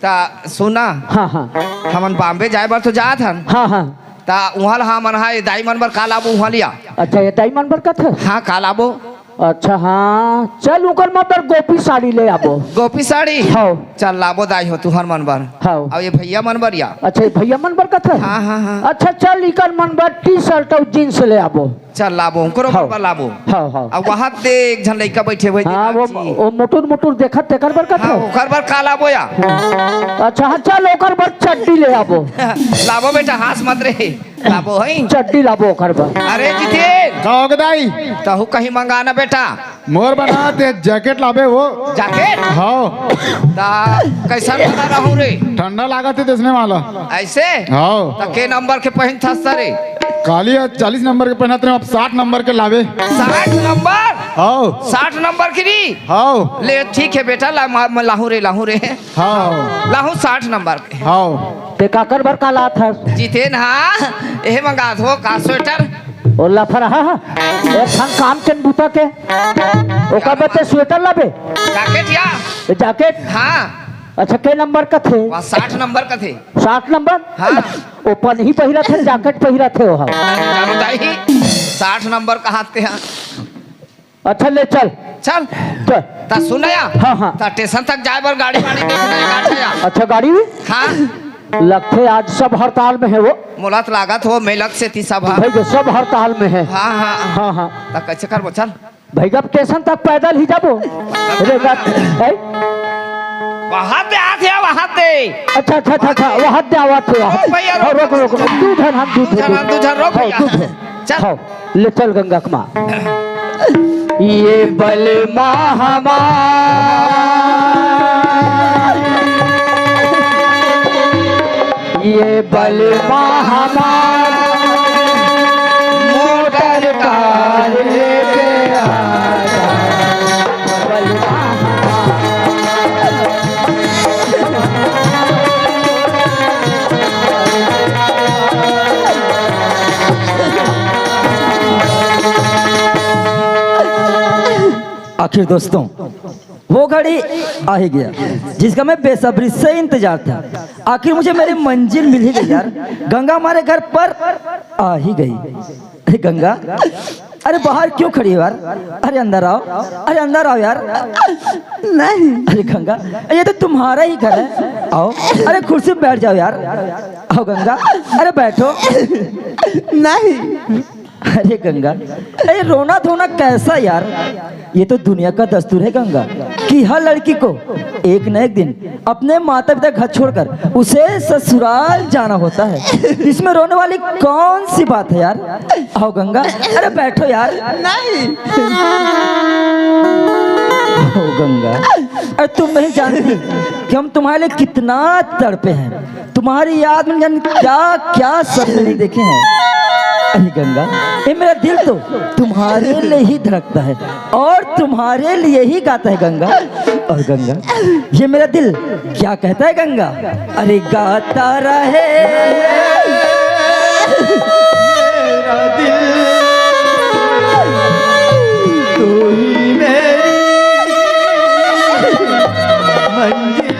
त सुना, हाँ, हाँ। हमन बॉम्बे जाए बर तो जात हन। हाँ, हाँ। त उहाँ ल हमन हा, ए दाई मन बर का लाबो उहाँ लिया। अच्छा, ए दाई मन बर कथे? हाँ, का लाबो? अच्छा, हाँ। चल, उकर मन बर गोपी साड़ी ले आबो। गोपी साड़ी? हाँ। चल, लाबो दाई हो, तुहर मन बर। हाँ। अउ ए भैया मन बर या? अच्छा, ए भैया मन बर कथे? हाँ, हाँ, हाँ। अच्छा, चल, इकर मन बर टी-शर्ट अउ जींस ले आबो। चल लाबो, ओकरो बर लाबो। हाँ, हाँ। अब वहाँ ते एक झन लइका बैठे हुए हाँ, वो, वो मुटुर मुटुर देखत तेकर बर कथे? हाँ, ओकर बर का लाबो या? अच्छा, हाँ, चल ओकर बर चड्डी ले आबो। लाबो बेटा, हाँस मत रे। लाबो है? चड्डी लाबो ओकर बर। अरे जितेन। का हो गे दाई? तहू कहीं मंगाना बेटा। मोर बना ते जैकेट लाबे वो। जैकेट? हाव। ता कैसन वाला रहूं रे? ठंडा लागत हे तइसने वाला। ऐसे? हाव। ता के नंबर के पहिनथस रे? काली ह चालीस नंबर के पहिनत रहे, अब साठ नंबर के लाबे। साठ नंबर? हाव। साठ नंबर के री? हाव। ले ठीक हे बेटा, ला, मा-, मा-, लाहूं रे, लाहूं रे। हाव। लाहूं साठ नंबर के। हाव। ते काकर बर का लात हस? जितेन, हाँ, एहे मंगात हो का स्वेटर? ओ लफर, हाँ, हाँ। एक ठन काम के न बूता के। ओकर बर ते स्वेटर लाबे? जैकेट या? ए, जैकेट? हाँ। अच्छा, के नंबर कथे? वह साठ नंबर कथे। साठ नंबर? हाँ। ओ पनही पहिरत हे, जैकेट पहिरत हे ओहा। जानो दाई, साठ नंबर कहात हे। अच्छा, ले चल। चल। चल। ता सुन या? हाँ, हाँ। ता स्टेशन तक जाए बर गाड़ी वाड़ी देखना हे, गाड़ी या। अच्छा, गाड़ी भी? हाँ। लगथे आज सब हड़ताल में हे वो। मोला तो लागत हो, मेलक से ती सब ह। भाई, जो सब हड़ताल में हे। हाँ, हाँ। हाँ, हाँ। ता कैसे करबो? चल। भाई, अब स्टेशन तक पैदल ही जाबो। रे, का, है? वहां दे आत हे, वहां दे। अच्छा, अच्छा, अच्छा, अच्छा, वहां दे आवत हे, वहां। ओ भैया, हाँ, रोक, रोक, रोक, रोक। दू झन हम, दू दू झन हम, दू झन रोक हाँ, भैया। दू झन। चल। हाँ। ले चल गंगा के माँ। ये बलमा हमार, ये बलमा हमार, मोटर कार लेके आजा। बलमा हमार। आखिर दोस्तों, वो घड़ी आ ही गया, जिसका मैं बेसब्री से इंतजार था। आखिर मुझे मेरी मंजिल मिल ही गई यार। गंगा हमारे घर पर आ ही गई। अरे गंगा, अरे बाहर क्यों खड़ी हो यार? अरे अंदर आओ, अरे अंदर आओ यार। नहीं। अरे गंगा, ये तो तुम्हारा ही घर है, आओ। अरे कुर्सी पे बैठ जाओ यार, आओ गंगा, अरे बैठो। नहीं। अरे गंगा, अरे रोना धोना कैसा यार? ये तो दुनिया का दस्तूर है गंगा, कि हर लड़की को एक न एक दिन अपने माता पिता का घर छोड़कर उसे ससुराल जाना होता है। इसमें रोने वाली कौन सी बात है यार? आओ गंगा, अरे बैठो यार। नहीं। ओ गंगा, अरे तुम नहीं जानती कि हम तुम्हारे लिए कितना तड़पे हैं। तुम्हारी याद में जाने क्या क्या सपने नहीं देखे हैं। अरे गंगा, ये मेरा दिल तो तुम्हारे लिए ही धड़कता है और तुम्हारे लिए ही गाता है गंगा। और गंगा, ये मेरा दिल क्या कहता है गंगा? अरे गाता रहे मेरा दिल, तू ही मेरी मंजिल।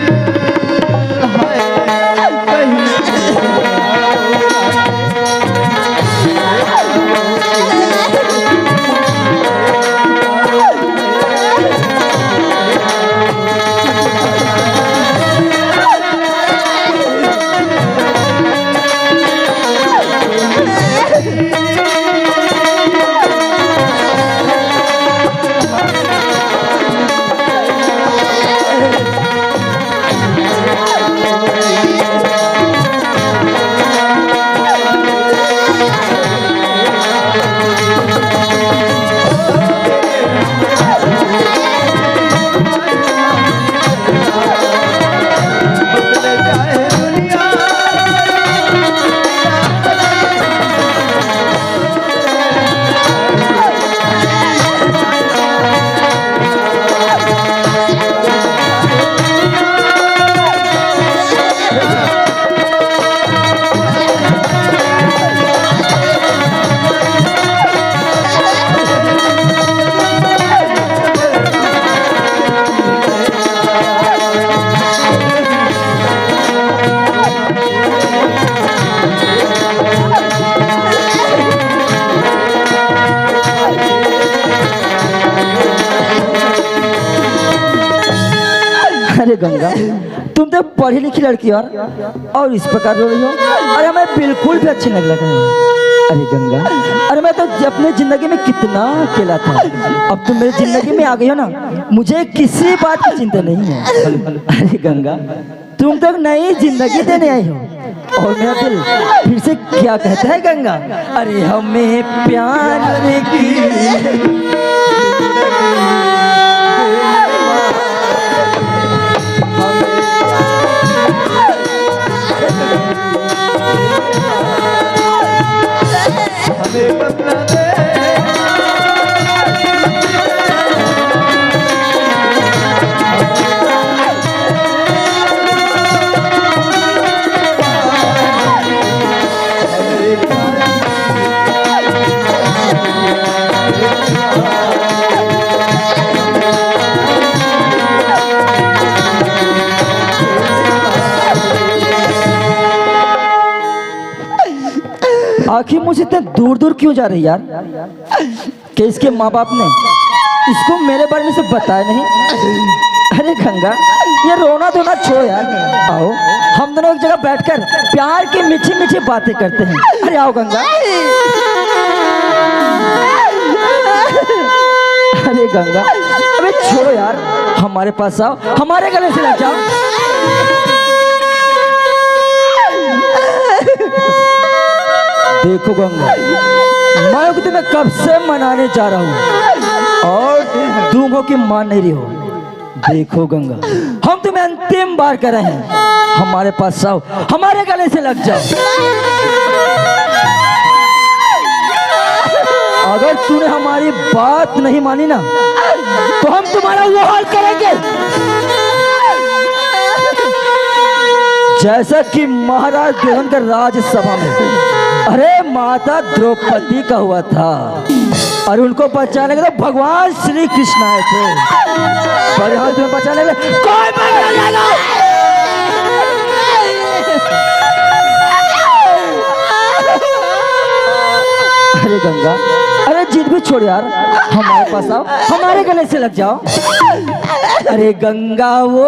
अरे गंगा, तुम तो पढ़ी लिखी लड़की हो यार, और इस प्रकार रो रही हो। अरे हमें बिल्कुल भी अच्छी नहीं लग रही। अरे गंगा, अरे मैं तो अपने जिंदगी में कितना अकेला था, अब तुम मेरी जिंदगी में आ गई हो ना, मुझे किसी बात की चिंता नहीं है। अरे गंगा, तुम तो एक नई जिंदगी देने आई हो। और मेरा दिल फिर से क्या कहता है गंगा? अरे हमें प्यार की आखिर मुझसे इतने दूर दूर क्यों जा रही यार? कि इसके माँ बाप ने इसको मेरे बारे में से बताया नहीं। अरे गंगा, ये रोना धोना छोड़ यार, आओ हम दोनों एक जगह बैठकर प्यार की मीठी मीठी बातें करते हैं। अरे आओ गंगा। अरे गंगा, अबे छोड़ो यार, हमारे पास आओ, हमारे गले से लग जाओ। देखो गंगा, मैं तुम्हें कब से मनाने जा रहा हूँ और तुम हो कि मान नहीं रही हो। देखो गंगा, हम तुम्हें अंतिम बार कह रहे हैं, हमारे पास आओ, हमारे गले से लग जाओ। अगर तूने हमारी बात नहीं मानी ना, तो हम तुम्हारा वो हाल करेंगे जैसा कि महाराज दुर्योधन का राजसभा में, अरे, माता द्रौपदी का हुआ था। और उनको बचाने के लिए भगवान श्री कृष्ण आए थे। पर यहाँ तुम्हें बचाने के लिए कोई पागल आ जाएगा। अरे गंगा, अरे जिद भी छोड़ यार, हमारे पास आओ, हमारे गले से लग जाओ। अरे गंगा वो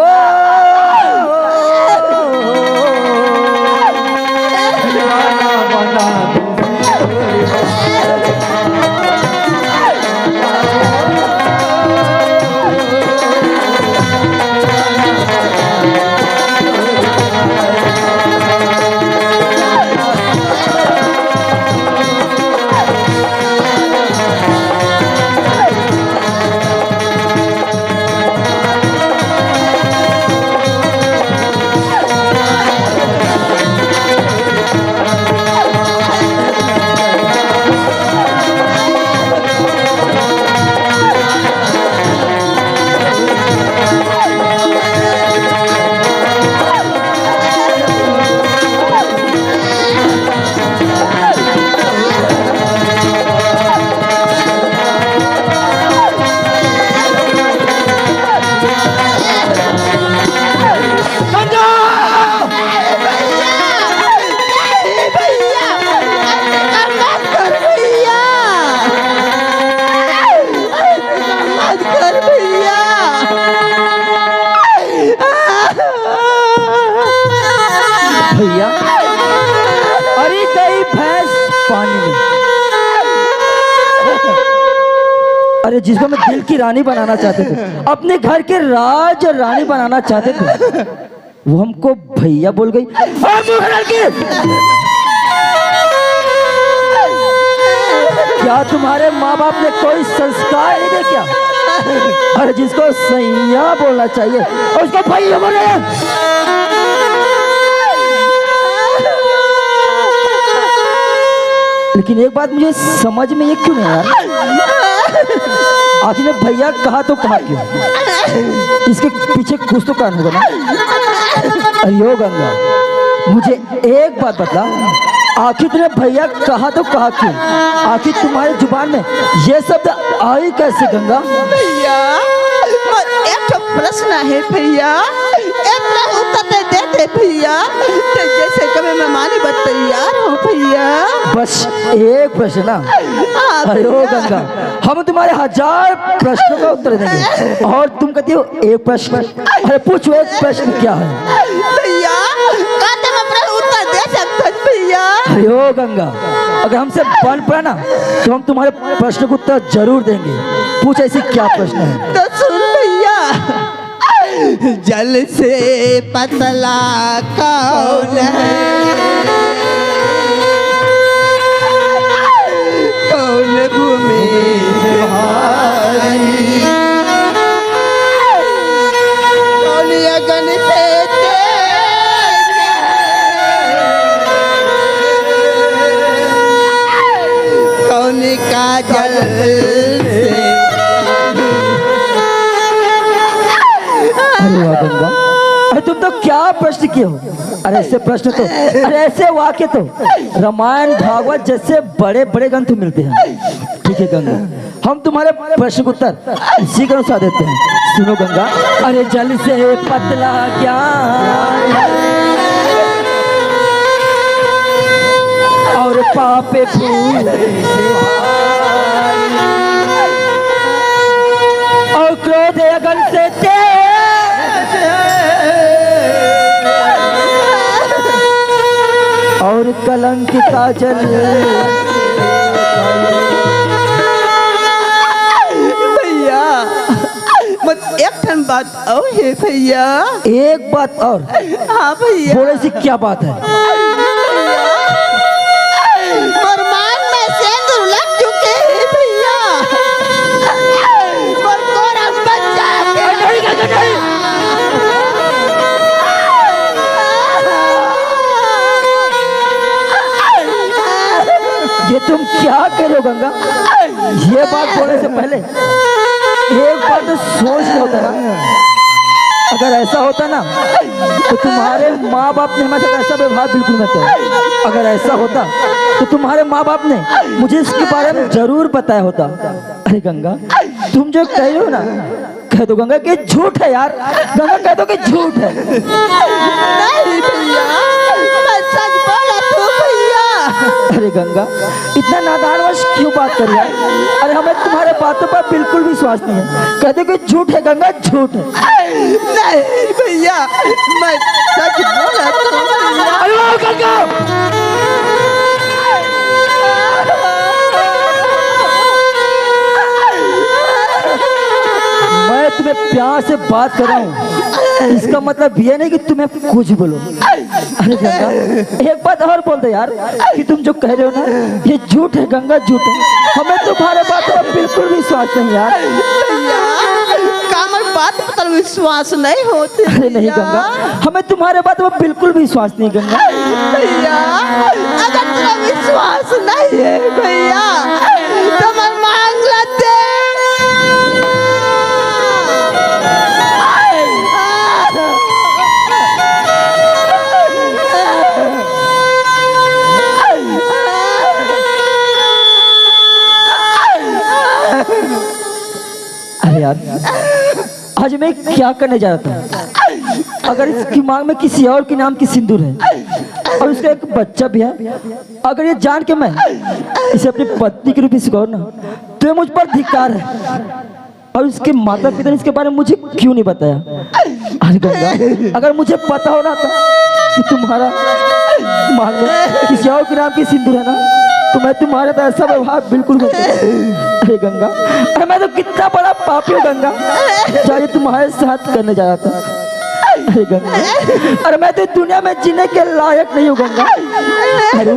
मत कर भैया। भैया, अरे गई भैंस पानी में। अरे जिसको मैं दिल की रानी बनाना चाहते थे, अपने घर के राज रानी बनाना चाहते थे, वो हमको भैया बोल गई। और मुंह लड़की, क्या तुम्हारे माँ बाप ने कोई संस्कार नहीं दे क्या? अरे जिसको सैया बोलना चाहिए और उसको भैया बोल रहे हैं। लेकिन एक बात मुझे समझ में ये क्यों नहीं आ रहा, आखिर में भैया कहा तो कहा क्यों? इसके पीछे कुछ तो कारण होगा ना। अरे ओ गंगा, मुझे एक बात बतला, आखिर तूने भैया कहा तो कहा क्यों? आखिर तुम्हारे जुबान में ये शब्द आई कैसे गंगा? भैया, मोर एक ठो प्रश्न है भैया, एक ठो उत्तर दे दे भैया, ते जैसे कभी मैं माने बर तैयार हूँ भैया। बस एक प्रश्न ना? हाँ अरे ओ भैया। गंगा, हम तुम्हारे हजार प्रश्नों का उत्तर देंगे और तुम कहती हो एक प्रश्न। अरे पूछो, एक प्रश्न क्या है? भैया, का तुम अपना उत्तर दे सकते हो भैया? अरे ओ गंगा, अगर हमसे बन पड़ा ना तो हम तुम्हारे प्रश्न का उत्तर जरूर देंगे। पूछ, ऐसी क्या प्रश्न है? तो सुन भैया, जल से पतला कौन है? कौन भूमि से भारी? अरे तुम तो क्या प्रश्न किए हो? अरे ऐसे प्रश्न तो, अरे ऐसे वाक्य तो रामायण भागवत जैसे बड़े बड़े ग्रंथ में मिलते हैं। ठीक है गंगा, हम तुम्हारे प्रश्न के उत्तर इसी के अनुसार देते हैं। सुनो गंगा। अरे जल से पतला ज्ञान और पाप भूल से भारी। और क्रोध अगन से तेज और कलंक काजल। भैया, मत एक ठन बात और हे भैया। एक बात और? हाँ भैया। बोले से क्या बात है? मोर मांग में सेंदूर लग चुके हे भैया। मोर कोरा बच्चा के नहीं, नहीं, नहीं। ये तुम क्या कह रहे हो गंगा? ये बात बोलने से पहले एक बार तो सोच लो होता ना। अगर ऐसा होता ना तो तुम्हारे माँ बाप ने हमारे साथ ऐसा व्यवहार बिल्कुल नहीं करते। अगर ऐसा होता तो तुम्हारे माँ बाप ने मुझे इसके बारे में जरूर बताया होता। अरे गंगा, तुम जो कह रहे हो ना, कह दो गंगा कि झूठ है यार। गंगा, कह दो कि झूठ है। नहीं भैया, मैं सच बोला तू भैया। अरे गंगा, इतना नादान वश क्यों बात कर रही है? अरे हमें तुम्हारे बातों पर बिल्कुल विश्वास नहीं है। कह दो कि झूठ है गंगा, झूठ है। नहीं भैया, मैं सच बोला तू भैया। अरे वाह गंगा! मैं तुम्हें प्यार से बात कर रहा हूँ, इसका मतलब ये नहीं कि तुम्हें कुछ बोलो। अरे गंगा, एक बात और बोल दे यार, कि तुम जो कह रहे हो ना, ये झूठ है गंगा, झूठ है। हमें तुम्हारे बातों पर बिल्कुल विश्वास नहीं यार। भैया, का मैं बात पर विश्वास नहीं होते अरे नहीं भैया। गंगा, हमें तुम्हारे बातों पर बिल्कुल विश्वास नहीं गंगा। भैया, अगर तेरा विश्वास नहीं है भैया, तो मैं मांग लेते। अरे यार, आज मैं क्या करने जा रहा था? अगर इसकी मांग में किसी और के नाम की सिंदूर है और उसका एक बच्चा भी है, अगर ये जान के मैं इसे अपनी पत्नी के रूप में स्वीकार ना, तो ये मुझ पर धिक्कार है। और उसके माता पिता ने इसके बारे में मुझे क्यों नहीं बताया? अरे गंगा, अगर मुझे पता हो ना था कि तुम्हारा मांग में किसी और के नाम की सिंदूर है ना, तो मैं तुम्हारे साथ ऐसा व्यवहार बिल्कुल नहीं करता। अरे गंगा, अरे मैं तो कितना बड़ा पापी हूँ गंगा, जो ये तुम्हारे साथ करने जा रहा था। अरे गंगा, अरे मैं तो दुनिया में जीने के लायक नहीं हूँ गंगा। अरे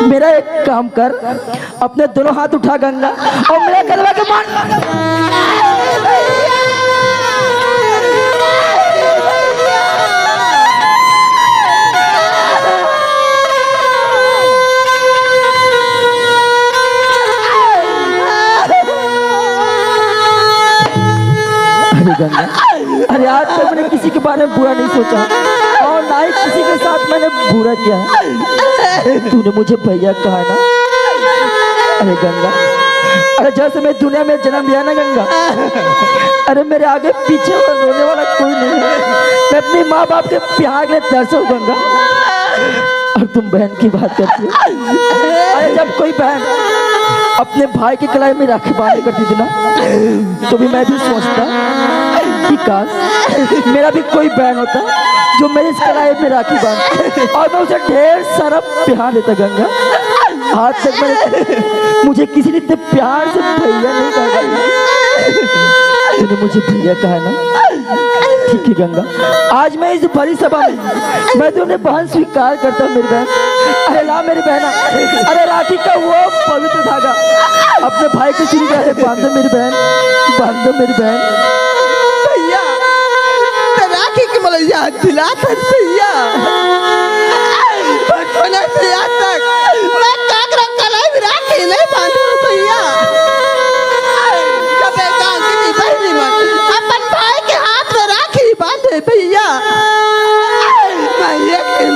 मेरा एक काम कर, अपने दोनों हाथ उठा गंगा और मेरे गलवा के मार। अरे गंगा, अरे आज तक मैंने किसी के बारे में बुरा नहीं सोचा और ना ही किसी के साथ मैंने बुरा किया है। तूने मुझे भैया कहा ना। अरे गंगा, अरे जैसे मैं दुनिया में जन्म लिया ना गंगा, अरे मेरे आगे पीछे वो रोने वाला कोई नहीं है। मैं अपनी माँ बाप के प्यार के लिए तरसा हूँ गंगा। और तुम बहन की बात करती हो। अरे जब कोई बहन अपने भाई के कलाई में राखी बांध करती थी ना, तो भी मैं भी सोचता कि काश मेरा भी कोई बहन होता जो मेरे इस कलाई में राखी बांध और मैं उसे ढेर सारा प्यार देता गंगा। आज तक मैंने, मुझे किसी ने इतने प्यार से भैया नहीं कहा गंगा। तूने मुझे भैया कहा ना, ठीक है गंगा, आज मैं इस भरी सभा में मैं तो उन्हें बहन स्वीकार करता हूँ मेरी बहन। अरे ला मेरी बहना, अरे राखी का वो पवित्र धागा अपने भाई के सिर पे बांध दो मेरी बहन, बांध दो मेरी बहन। भैया, तो राखी की मला याद दिला था भैया। बचपन से आज तक मैं काकरा कलाई में राखी नहीं बांधू भैया। जब एक गांव की थी बहनी मन अपन भाई के हाथ में राखी बांधे भैया।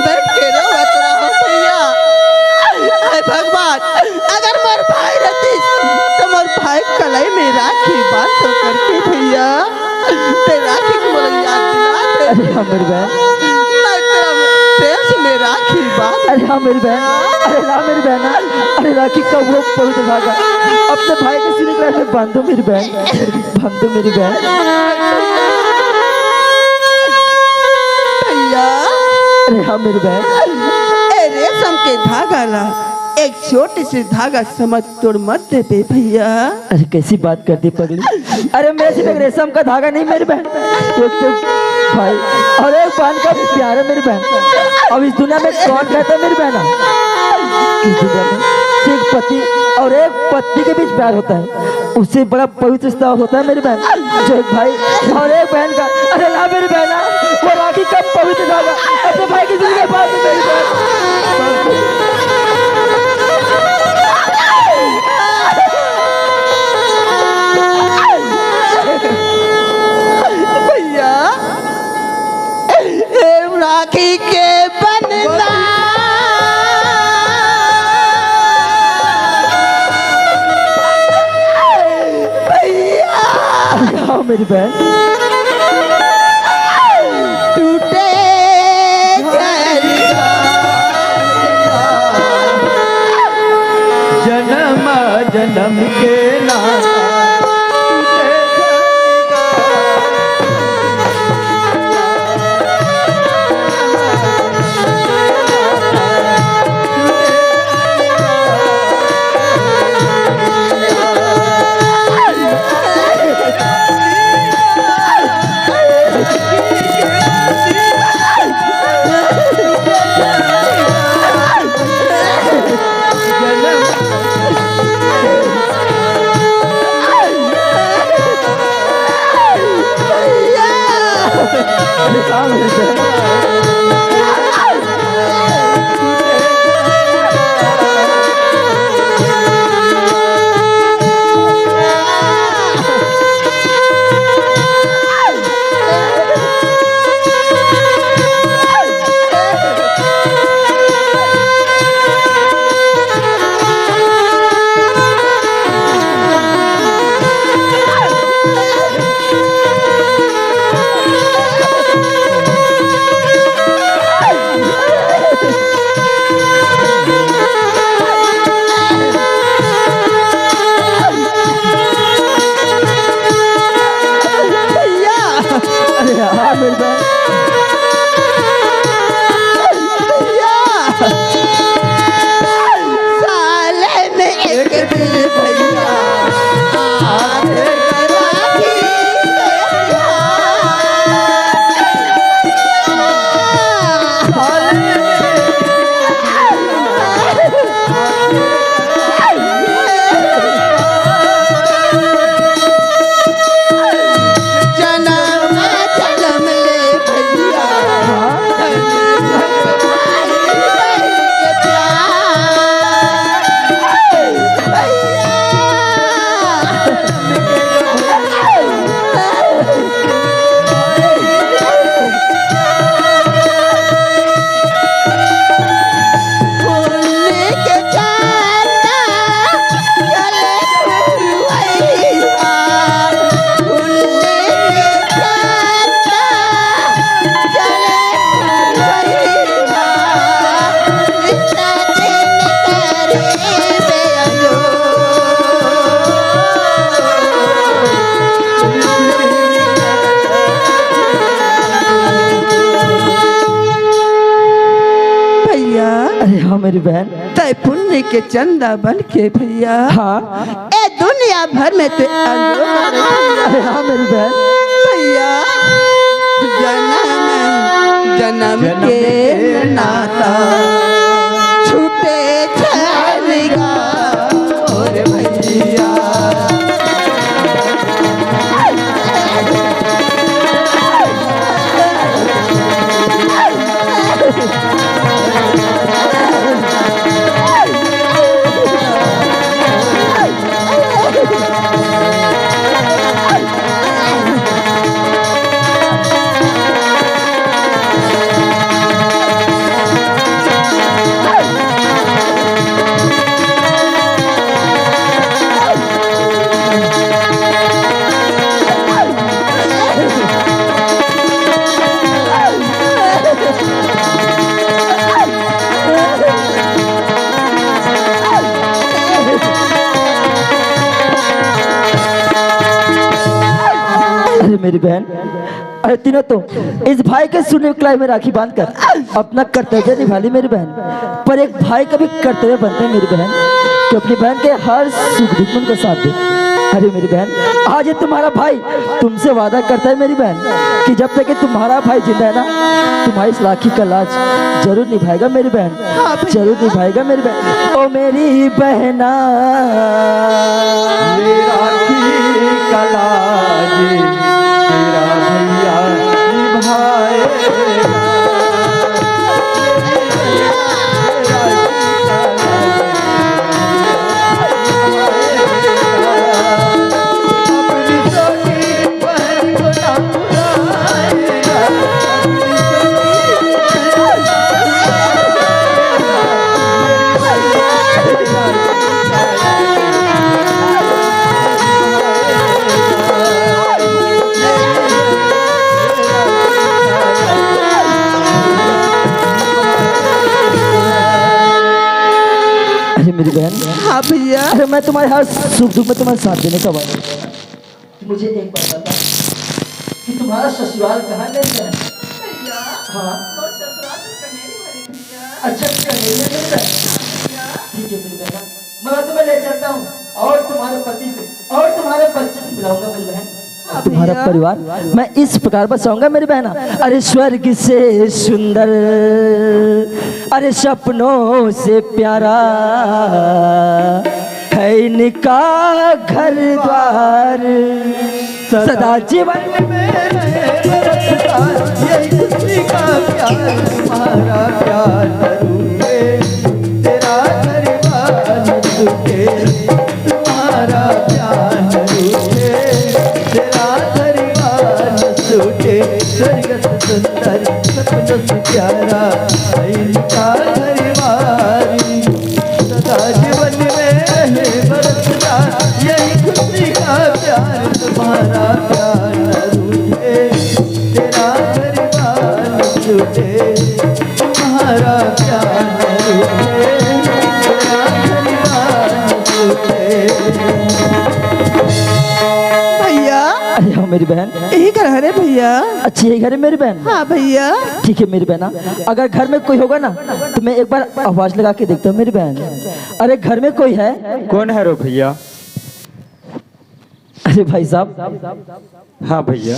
बैठ के रोवत रहो भैया। हे भगवान, अगर मोर भाई रहतिस, त मोर भाई कलाई में राखी बांधतो करके भैया। ते राखी के मोला याद दिला दे। अरे हाँ मेरी बहन। मैं तेरा प्रेम से मैं राखी बांध। अरे हाँ मेरी बहन। अरे ला मेरी बहन। अरे राखी का वो पवित्र धागा अपने भाई के सीने के लाइन में बांध दो मेरी बहन। बांध दो मेरी बहन। भैया। अरे हाँ मेरी बहन। ए रेशम के धागा ला एक छोटे से धागा समझ तोड़ मत देबे भैया। अरे कैसी बात कर दी पगली। अरे मैं सिर्फ एक रेशम का धागा नहीं मेरी बहन, एक तो भाई और एक बहन का भी प्यार है मेरी बहन। अब इस दुनिया में कौन कहता है मेरी बहन, इस दुनिया में सिर्फ पति और एक पत्नी के बीच प्यार होता है, उससे बड़ा पवित्र रिश्ता होता है मेरी बहन, जो एक भाई और एक बहन का। अरे ला मेरी बहन, वो राखी का पवित्र धागा अपने भाई की जिंदगी में बांध दे मेरी बहन। भैया, राखी के बनता भैया। हाँ मेरी बहन। टूटे घर का जन्म जन्म के नाता। भैया। अरे हाँ मेरी बहन। भैया। साले में एक दिन भैया आधे करा के जनम जनम ले भैया। भैया। अरे हाँ मेरी बहन। तय पुण्य के चंदा बन के भैया। हाँ। ए दुनिया भर में ते अंजोर करे भैया। अरे हाँ मेरी बहन। भैया, जन्म जन्म के नाता छूटे छल गा और भैया। मेरी बहन, अरे तीनों तो इस भाई के सुने कलाई में राखी बांधकर अपना कर्तव्य निभा ली मेरी बहन। पर एक भाई का भी कर्तव्य बनता है मेरी बहन, कि अपनी बहन के हर सुख दुख में उनका साथ दे। अरे मेरी बहन, आज ये तुम्हारा भाई तुमसे वादा करता है मेरी बहन, कि जब तक कि तुम्हारा भाई जिंदा है ना, तुम्हारी इस राखी का लाज जरूर निभाएगा मेरी बहन। हाँ भैया। जरूर निभाएगा मेरी बहन। ओ मेरी बहना, ये राखी का लाज तेरा भैया निभाएगा। अरे मेरी बहन, हाँ भैया। अरे मैं तुम्हारे हर सुख दुख में तुम्हारे साथ देने का वादा। मुझे एक बात बता कि तुम्हारा ससुराल कहाँ है मेरी बहन? भैया, हाँ। मोर ससुराल तो कनेरी हरे भैया। अच्छा, कनेरी है मेरी बहन? भैया। ठीक है मेरी बहन, मैं तुम्हें ले चलता हूँ और तुम्हारे पति से और तुम्हारे बच्चे से मिलाऊंगा मेरी बहन। हाँ तुम्हारा भैया। परिवार मैं इस प्रकार बसाऊंगा मेरी बहना। अरे स्वर्ग से सुंदर, अरे सपनों से प्यारा है इनका घर द्वार। सदा जीवन में रहे बरसता यही खुशी का प्यार। तुम्हारा प्यार न रूठे, तेरा घर बार न टूटे। तुम्हारा प्यार न रूठे, तेरा घर बार न टूटे। स्वर्ग से सुंदर, सपनों से प्यारा है इनका घर बार। सदा जीवन में रहे बरसता यही खुशी का प्यार। तुम्हारा प्यार न रूठे, तेरा घर बार न टूटे। तुम्हारा प्यार न रूठे, तेरा घर बार न टूटे। भैया। अरे हाँ मेरी बहन। यही घर है रे भैया। अच्छा, यही घर है मेरी बहन? हाँ भैया। ठीक है मेरी बहना, अगर घर में कोई होगा ना तो मैं एक बार आवाज लगा के देखता हूँ मेरी बहन। अरे घर में कोई है? कौन है रो भैया? अरे भाई साहब। हाँ भैया।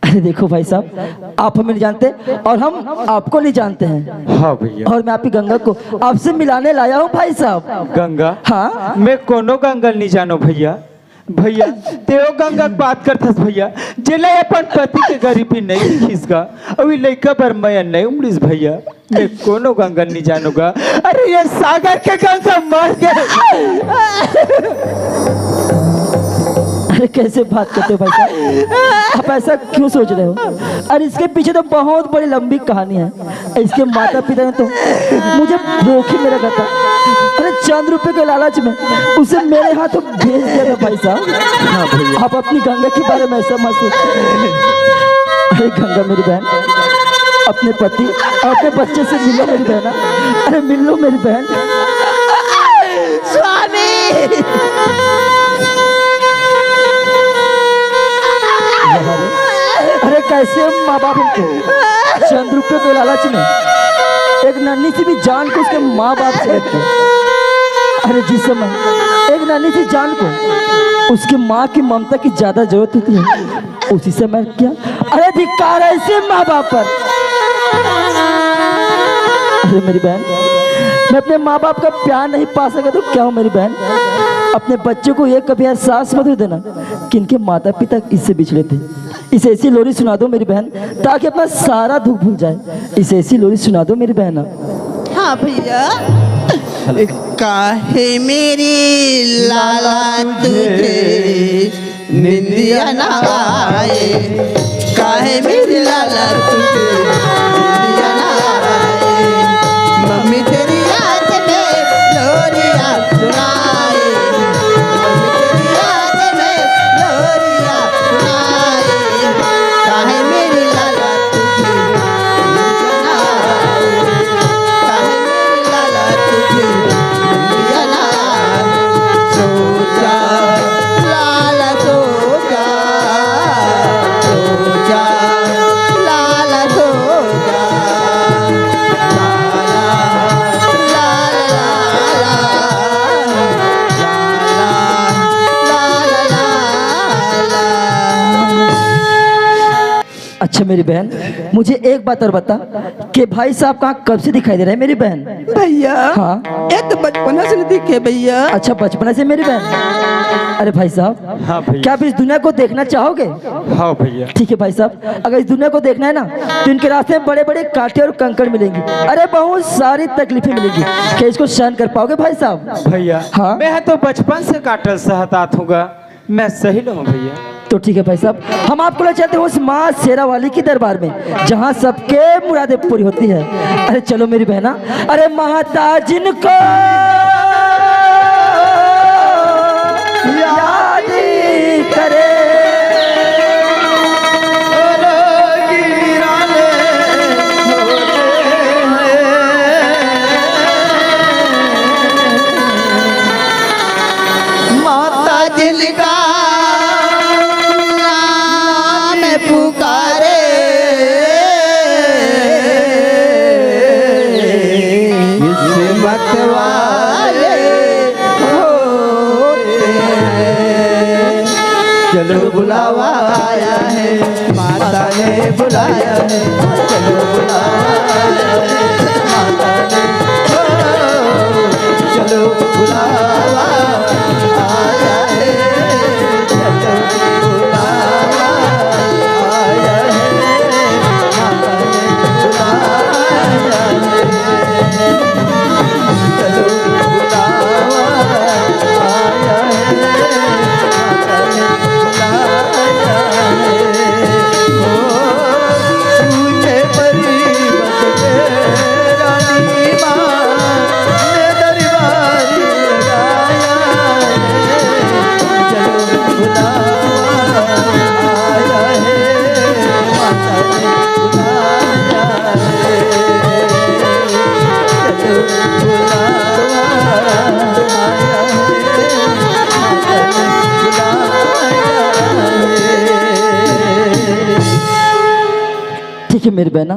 अरे देखो भाई साहब, आप हमें नहीं जानते और हम आपको नहीं जानते हैं। हाँ भैया। और मैं आपकी गंगा को आपसे मिलाने लाया हूँ भाई साहब। गंगा? हाँ। मैं कोनो गंगा नहीं जानो भैया। भैया, तेरो गंगा के बात करथस भैया, जेला अपन पति के गरीबी नहीं दिखिस गा, अउ ई लइका बर मया नहीं उमड़िस भैया। मैं कोनो गंगा नहीं जानूंगा। अरे ये सागर के गंगा मर गए। अरे कैसे बात करते हो भाई साहब, आप ऐसा क्यों सोच रहे हो? अरे इसके पीछे तो बहुत बड़ी लंबी कहानी है। इसके माता पिता ने तो मुझे धोखे में रखा था। अरे चंद रुपए के लालच में उसे मेरे हाथों भेज दिया था भाई साहब। हाँ भैया। आप अपनी गंगा के बारे में ऐसा मत सोचो। अरे गंगा मेरी बहन, अपने पति और अपने बच्चे से मिलो मेरी बहना। अरे मिल लो मेरी बहन। स्वामी। अरे कैसे माँ बाप हमको चंद रुपये के लालच में एक नन्ही सी भी जान को उसके माँ बाप से लेते हैं। अरे जिस समय एक नन्ही सी जान को उसकी माँ की ममता की ज्यादा जरूरत होती है, उसी समय क्या? अरे धिक्कार है ऐसे माँ बाप पर। अरे मेरी बहन, मैं अपने माँ बाप का प्यार नहीं पा सका तो क्या हो मेरी बहन? अपने बच्चों को ये कभी एहसास मत होने देना कि इनके माता पिता इससे बिछड़े थे। इसे ऐसी लोरी सुना दो मेरी बहन, ताकि अपना सारा दुख भूल जाए। इसे ऐसी लोरी सुना दो मेरी बहना। हाँ भैया। काहे मेरी लाला तुझे निंदिया ना आए, काहे मेरी लाला तुझे निंदिया ना आए। मम्मी तेरी याद में लोरिया सुनाए, मम्मी तेरी याद में लोरिया सुनाए। काहे मेरी लाला तुझे निंदिया ना आए, काहे मेरी लाला तुझे निंदिया ना आए। सो जा लाला सो जा, अच्छा मेरी बहन, मुझे एक बात और बता कि भाई साहब कहाँ कब से दिखाई दे रहे हैं मेरी बहन? भैया, हाँ। ये तो बचपना से नहीं दिखे भैया। अच्छा, बचपना से मेरी बहन। अरे भाई साहब, हाँ भैया। क्या आप इस दुनिया को देखना चाहोगे? हाँ भैया। ठीक है भाई साहब, अगर इस दुनिया को देखना है ना, तो इनके रास्ते में बड़े बड़े कांटे और कंकड़ मिलेंगे। अरे बहुत सारी तकलीफें मिलेंगी। क्या इसको सहन कर पाओगे भाई साहब? भैया, हाँ। मैं तो बचपन से काटल सहतात हूँगा, मैं सही रहूँ भैया। तो ठीक है भाई साहब, हम आपको ले चलते हैं उस माँ शेरा वाली की दरबार में, जहाँ सबके मुरादें पूरी होती है। अरे चलो मेरी बहना, अरे माता जिनको याद करे। माता जिनका नाम पुकारे, किस्मत वाले होते हैं। चलो बुलावा आया है, माता ने बुलाया है। चलो बुलावा आया है, माता ने, ओ, चलो बुलावा आया है, चलो बुलावा आया है, माता ने बुलाया है। चलो बुलावा आया है, माता ने बुलाया है। ओ, ऊंचे पर्वत पे रानी माँ ने दरबार लगाया है। चलो बुलावा आया है, माता ने बुलाया है। चलो बुलावा आया है, माता ने बुलाया है। ठीक है मेरी बहना,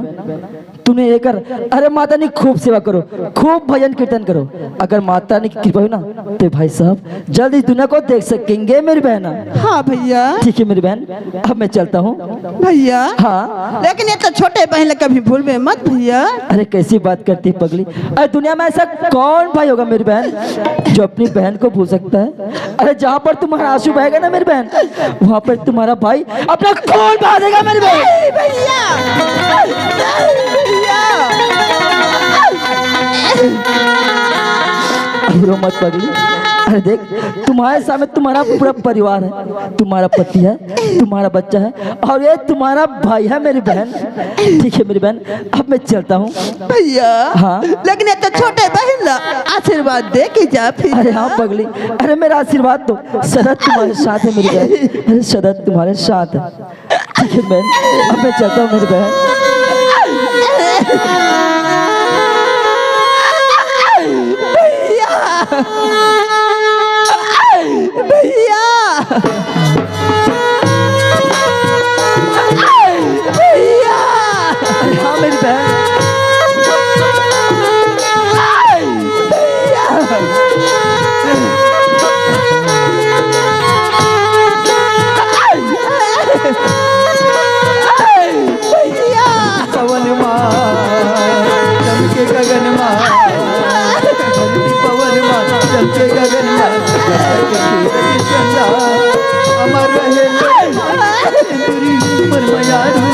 तूने ये कर। अरे माता ने खूब सेवा करो, खूब भजन कीर्तन करो। अगर माता ने की कृपा हुई ना, तो भाई साहब जल्द इस दुनिया को देख सकेंगे मेरी बहना। हाँ भैया। ठीक है मेरी बहन, अब मैं चलता हूँ। भैया। हाँ। लेकिन ये तो छोटे बहन ला कभी भूलबे मत भैया। अरे कैसी बात करती है पगली, अरे दुनिया में ऐसा कौन भाई होगा मेरी बहन जो अपनी बहन को भूल सकता है? अरे जहाँ पर तुम्हारा आंसू बहेगा ना मेरी बहन, वहाँ पर तुम्हारा भाई अपना खून बहा देगा मेरी बहन। नहीं भैया, नहीं भैया। अरे रो मत पगली, अरे देख तुम्हारे सामने तुम्हारा पूरा परिवार है, तुम्हारा पति है, तुम्हारा बच्चा है और ये तुम्हारा भाई है मेरी बहन। ठीक है मेरी बहन, अब मैं चलता हूँ। भैया। हाँ। लेकिन ये तो छोटे बहन ला आशीर्वाद दे के जा फिर। अरे हाँ पगली, अरे मेरा आशीर्वाद तो सदा तुम्हारे साथ है मेरी बहन, अरे सदा तुम्हारे साथ है। ठीक है बहन, अब मैं चलता हूँ मेरी बहन। भैया, भैया, भैया। हाँ मेरी बहन। भैया। भैया। पवन माँ चमके गगन माँ, धरती पवन माँ चमके गगन माँ, चंदा अमर रहे तेरी पर मयारू।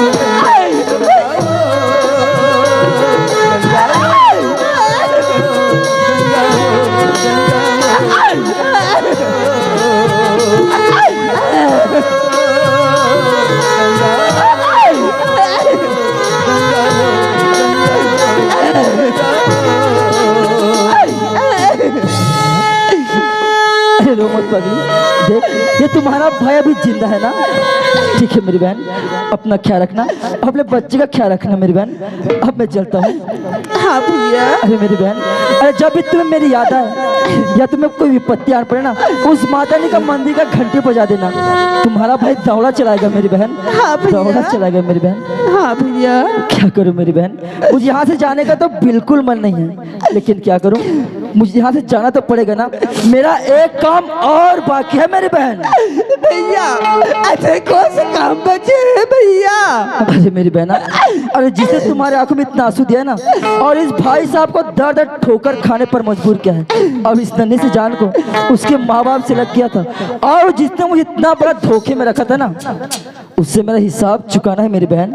अरे रो मत पगली, देख ये तुम्हारा भाई अभी जिंदा है ना। ठीक है मेरी बहन, अपना ख्याल रखना, अपने बच्चे का ख्याल रखना मेरी बहन। अब मैं चलता हूँ। हाँ भैया। अरे मेरी बहन, अरे जब भी तुम्हें मेरी याद आए या तुम्हें कोई विपत्ति आ पड़े ना, उस माता रानी का मंदिर का घंटी बजा देना, तुम्हारा भाई दौड़ा चलाएगा मेरी बहन। हाँ भैया। दौड़ा चलाएगा मेरी बहन। हाँ भैया। क्या करूँ मेरी बहन, मुझे यहाँ से जाने का तो बिल्कुल मन नहीं है, लेकिन क्या करूँ, मुझे यहाँ से जाना तो पड़ेगा ना, मेरा एक काम और बाकी है मेरी बहन। भैया, अरे कौन से काम बचे हैं भैया? अरे मेरी बहना, अरे जिसने तुम्हारे आंखों में इतना आंसू दिया ना, और इस भाई साहब को दर दर ठोकर खाने पर मजबूर किया है, अब इस नन्ही सी जान को उसके माँ बाप से लग गया था, और जिसने मुझे इतना बड़ा धोखे में रखा था ना, उससे मेरा हिसाब चुकाना है मेरी बहन।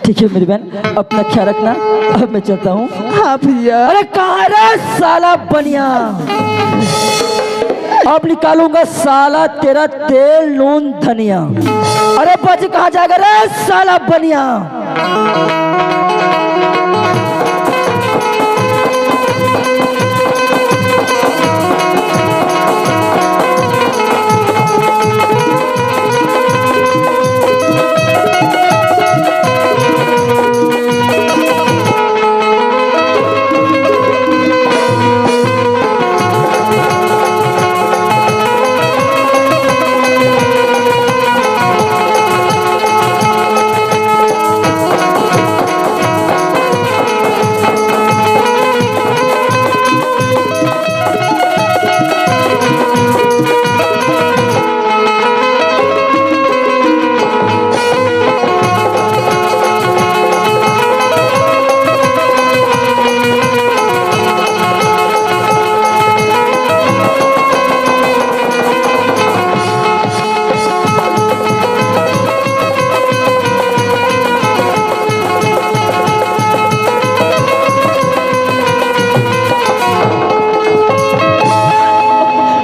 ठीक है मेरी बहन, अपना ख्याल रखना। अब मैं चलता हूँ। हाँ भैया। अरे कहाँ रे साला बनिया, अब निकालूंगा साला तेरा तेल नून धनिया। अरे बच कहाँ जाएगा रे साला बनिया।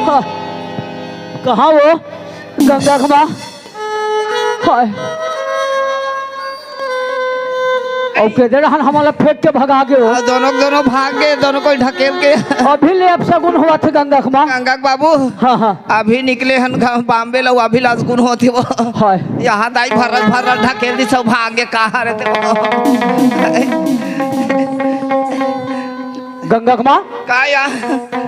हाँ। कहाँ वो गंगा के माँ? हाय। अउ के दे रहन हमला फेंक के भगा गे हो। हाँ, दोनों, दोनों भाग गए, दोनों कोई ढकेल के। अभी ले अपसगुन होवत हे गंगा के माँ। गंगा के बाबू। हाँ, हाँ। अभी निकले हन गाँव बॉम्बे ला, अभी ला असगुन होत हे वो। हाय। यहाँ दाई भर्रत भर्रत ढकेल दिस, सब भाग गे, कहाँ रहते वो? गंगा के माँ। का या?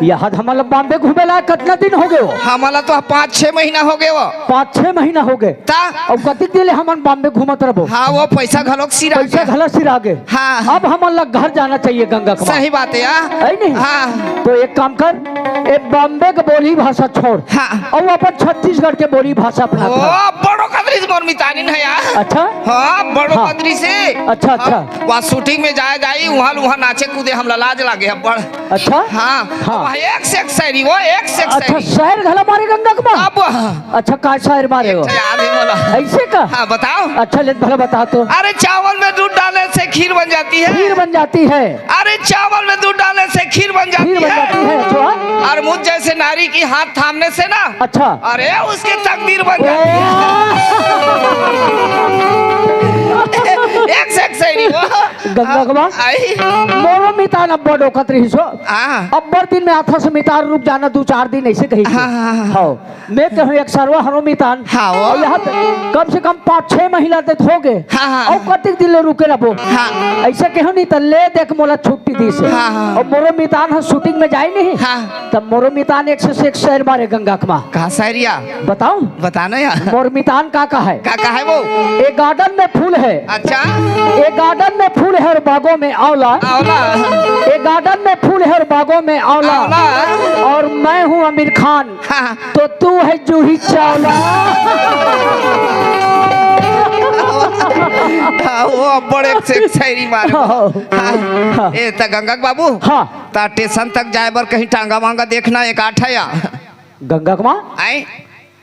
यहाँ हमला बॉम्बे घूमे ला कतना दिन हो गे हो? हमला तो पाँच छह महीना हो गे वो। पाँच छह महीना हो गे। ता? अउ कतिक दिन ले हमन बॉम्बे घूमत रहबो? हाँ, वो पैसा घलोक सिरा पैसा गे। घलोक सिरा गे। हाँ। अब हमन ला घर जाना चाहिए गंगा के माँ। सही बात है यार। है नहीं? हाँ। तो एक काम कर, ए बॉम्बे के बोली भाषा छोड़। हाँ। अउ अपन छत्तीसगढ़ के बोली भाषा अपना ओ, बड़ो कदरी से मोर मितानिन है यार। अच्छा? हाँ, बड़ो हाँ। कदरी से। अच्छा, अच्छा। हाँ, वहाँ शूटिंग में जाए जाई, वहाँ, वहाँ नाचे कूदे, हमला लाज लागे अब्बड़। अच्छा? हाँ, हाँ। वहाँ एक से एक शायरी, वो एक से एक अच्छा, शायरी। शायर घला मारे गंगा के माँ? अब अच्छा, का शायर मारे हो? अच्छा, याद ही बोला। ऐसे का? हाँ, बताओ। अच्छा, ले भला बता तो। अरे, चावल में दूध डालने से खीर बन जाती है। खीर बन जाती है। अरे, चावल में दूध डालने से खीर बन जाती खीर बन है। जाती है, अच्छा। और मुझ जैसे नारी की हाथ थामने से ना, अच्छा। अरे, उसकी तकदीर बन जाती है। ओ। एक से एक शायरी वो। गंगा के माँ? आई। मोरो मितान अब्बड़ डोकत रहिस हो। हाँ। अब्बड़ दिन में आथस मितान, रुक जाना दू चार दिन, ऐसे कही। हाँ, हाँ, हाँ। हव। मैं कहूँ एक सरवा हरो मितान। हाँ, वो। अउ यहाँ पे कम से कम पाँच छह महीना तक हो गे। हाँ, हाँ। अउ कतिक दिन ले रुके रहबो? हाँ। ऐसे कहूँ नहीं त ले देख मोला छुट्टी दिस हे। हाँ, हाँ। अउ मोरो मितान ह शूटिंग में जाए नहीं। हाँ। तब मोरो मितान एक से एक शायर मारे गंगा के माँ। का शायरिया? बताओ। बताना यार। मोर मितान का का है? का का है वो? ए गार्डन में फूल है। अच्छा। ए गार्डन में फूल है और बागों में आंवला। आंवला। ए गार्डन में फूल है और बागों में आंवला। आंवला। और मैं हूँ आमिर खान। हाँ। तो तू है जूही चावला। हाँ, वो अब्बड़ एक से एक शायरी मारे। हाँ। हाँ। ए, त गंगा के बाबू। हाँ। त स्टेशन तक जाए बर कहीं टांगा वांगा देखना एक आठ है या? गंगा के माँ? आए?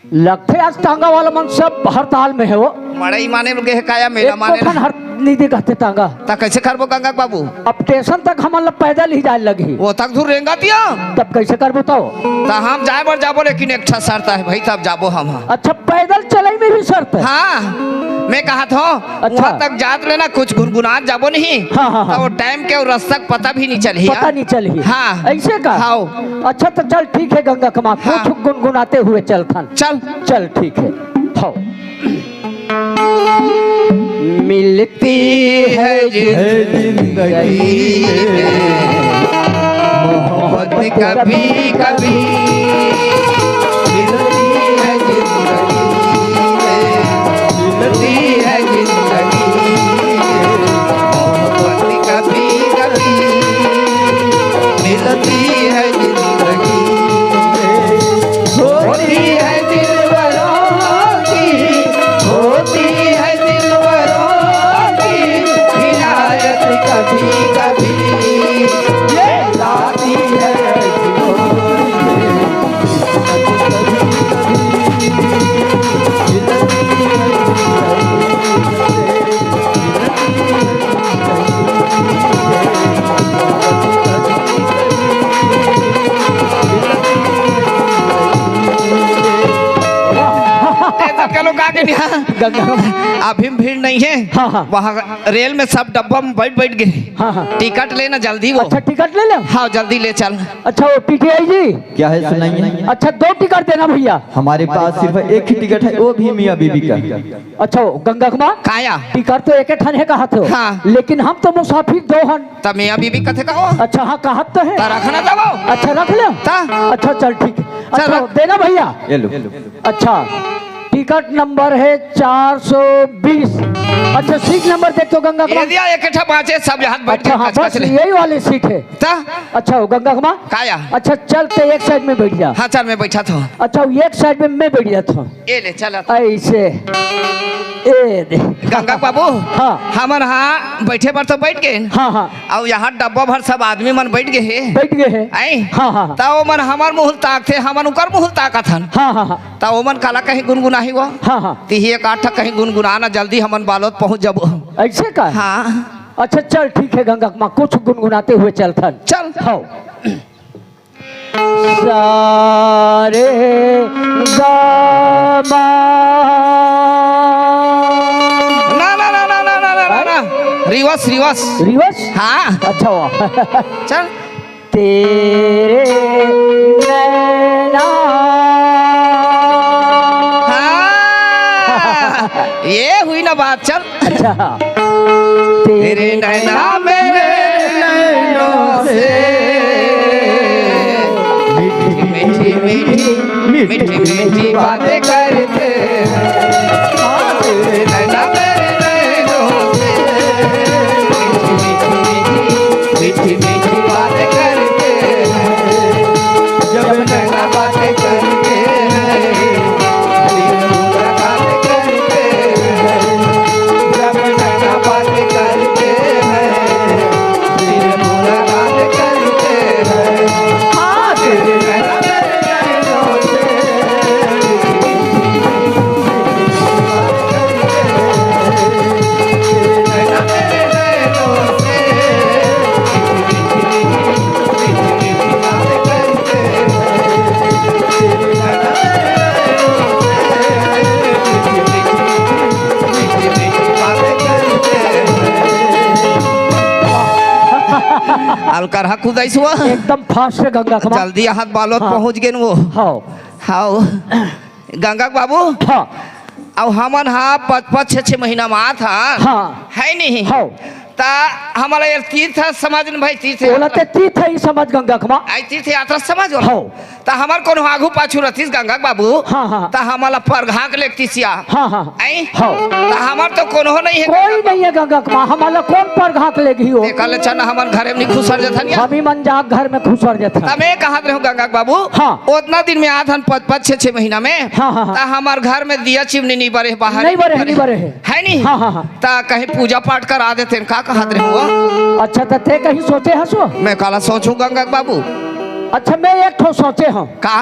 लगथे आज टांगा वाला मन सब हड़ताल में हे वो। मड़ई माने ल गे हे का या मेला एको माने ल? ठन हर निदी कहते टांगा। त कैसे करबो गंगा के बाबू? अब स्टेशन तक हमन ला पैदल ही जाए लगही। वो तक दूर रेंगा तिया? तब कैसे करबो तो? त हम जाए बर जाबो, लेकिन एक ठा शर्त है भाई, तब जाबो हम। अच्छा, पैदल चलई में भी शर्त है? हाँ, मैं कहा था, अच्छा। वहाँ तक जात ले ना कुछ गुनगुनात जाबो नहीं। हाँ, हाँ, हाँ। त वो टाइम के अउ रस्ता के पता भी नहीं चलही, पता हाँ। नहीं चलही। हाँ। ऐसे का? हाँ। अच्छा, तो चल, ठीक है गंगा के माँ, हाँ। कुछ गुनगुनाते हुए चलथन। चल। चल, ठीक है। हाँ। मिलती है जिंदगी में मोहब्बत कभी कभी, मिलती है जिंदगी में, मिलती है जिंदगी में मोहब्बत कभी कभी, मिलती है गंगा। अभी भीड़ नहीं है। हाँ, हाँ। वहाँ रेल में सब डब्बा में बैठ बैठ गए। हाँ, हाँ। टिकट लेना जल्दी वो। अच्छा, टिकट ले ले। हाँ, जल्दी ले चल। अच्छा, वो टीटीआई जी। क्या है, सुनाइए। अच्छा, दो टिकट देना भैया। हमारे पास सिर्फ एक ही टिकट है, वो भी मियाँ बीबी का। अच्छा, वो गंगा कुमार। काया? टिकट तो एक ठन है, कहा तो। हाँ। लेकिन हम तो मुसाफिर दो हन। त मियाँ बीबी कथे का हो? अच्छा, हाँ, कहत तो है। त रखना दबो। अच्छा, रख ले। त? अच्छा, चल, ठीक है। चल, अच्छा, रख। देना भैया। ये लो। अच्छा, टिकट नंबर है चार सौ बीस। अच्छा, सीट नंबर देख तो गंगा ये कुमार। दिया, एक ठा बाँचे, सब यहाँ बैठ अच्छा, के हाँ, कचकच बस ले। यही वाली सीट है। त? अच्छा, वो गंगा कुमार। काया? अच्छा, चलते एक साइड में बैठ जा। हाँ, चल, मैं बैठा था। अच्छा, वो एक साइड में मैं बैठ जाता हूँ। ए ले, चल। ऐसे। ए दे। गंगा बाबू, हाँ। हमन हाँ बैठे बर तो बैठ गए। हाँ, हाँ। अउ यहाँ डब्बा भर सब आदमी मन बैठ गए हे। बैठ गए हे। आई? हाँ, हाँ, हाँ। त ओमन हमर मुँह ताकथे, हमन उकर मुँह ताकत हन। हाँ, हाँ, हाँ। त ओमन काला कहीं गुनगुनाही वो? हाँ, हाँ। तिही एक आठ ठा कहीं गुनगुनाना, जल्दी हमन बालोद पहुँच जबो। ऐसे का? हाँ। अच्छा, चल, ठीक है गंगा कुमार, कुछ गुनगुनाते हुए चलथन। चल। हाँ। सारे गामा। ना, ना, ना। Reverse, reverse. रिवर्स? हाँ। अच्छा, वाह। चल। तेरे नैना। हाँ। ये हुई ना बात, चल। अच्छा। तेरे नैना मेरे नैनों से मीठी मीठी मीठी मीठी मीठी बातें करते हैं। हाँ, तेरे नैना मेरे नैनों से मीठी मीठी मीठी मीठी मीठी बातें करते हैं। जब नैना बातें करते हैं, दिल मुलाकात करते हैं। जब नैना बातें करते हैं, दिल मुलाकात करते हैं। हाँ, दिल नैना तेरे नैनों से अलकरहा कुदाइस हुआ। एकदम फास्ट है गंगा कुमार। जल्दी आहत बालोद हाँ। पहुँच गेन वो। हाँ। हाँ। गंगा के बाबू, हाँ। अब हमन हा पाँच पाँच छः छः महीना में आत हन, हाँ। है नहीं? हाँ। त हमला ये तीर्थ समझ न भाई, तीर्थ ओला यात्रा। ते तीर्थ ही समझ गंगा कुमार। आई तीर्थ यात्रा समझ ओला। हाँ। त हमर कोनो आगू पाछू रथिस गंगा के बाबू, हाँ, हाँ। त हमला परघा के लेगतिस या। हाँ, हाँ। आई? हाँ। त हमर तो कोनो नहीं है कोई गंगा नहीं है गंगा कुमार, हमला कौन परघा के लेगही हो? ते कल चना हमन घरे में नहीं खुसर जथन या। हम ही मन जाग घर में खुसर जथन। त मैं कहत रहूं गंगा के बाबू, हाँ। ओतना दिन में आत हन पाँच पाँच छः छः महीना में। हाँ, हाँ, हाँ। त हमर घर में दिया चिमनी नहीं बरे, बाहर नहीं बरे, नहीं बरे। है नहीं? हाँ, हाँ, हाँ। त कहीं पूजा पाठ करा देते हैं, का कहत रहे हो? अच्छा, त ते कहीं सोचे हसो? मैं काला सोचूं गंगा के बाबू। अच्छा, मैं एक ठो सोचे हूँ। का?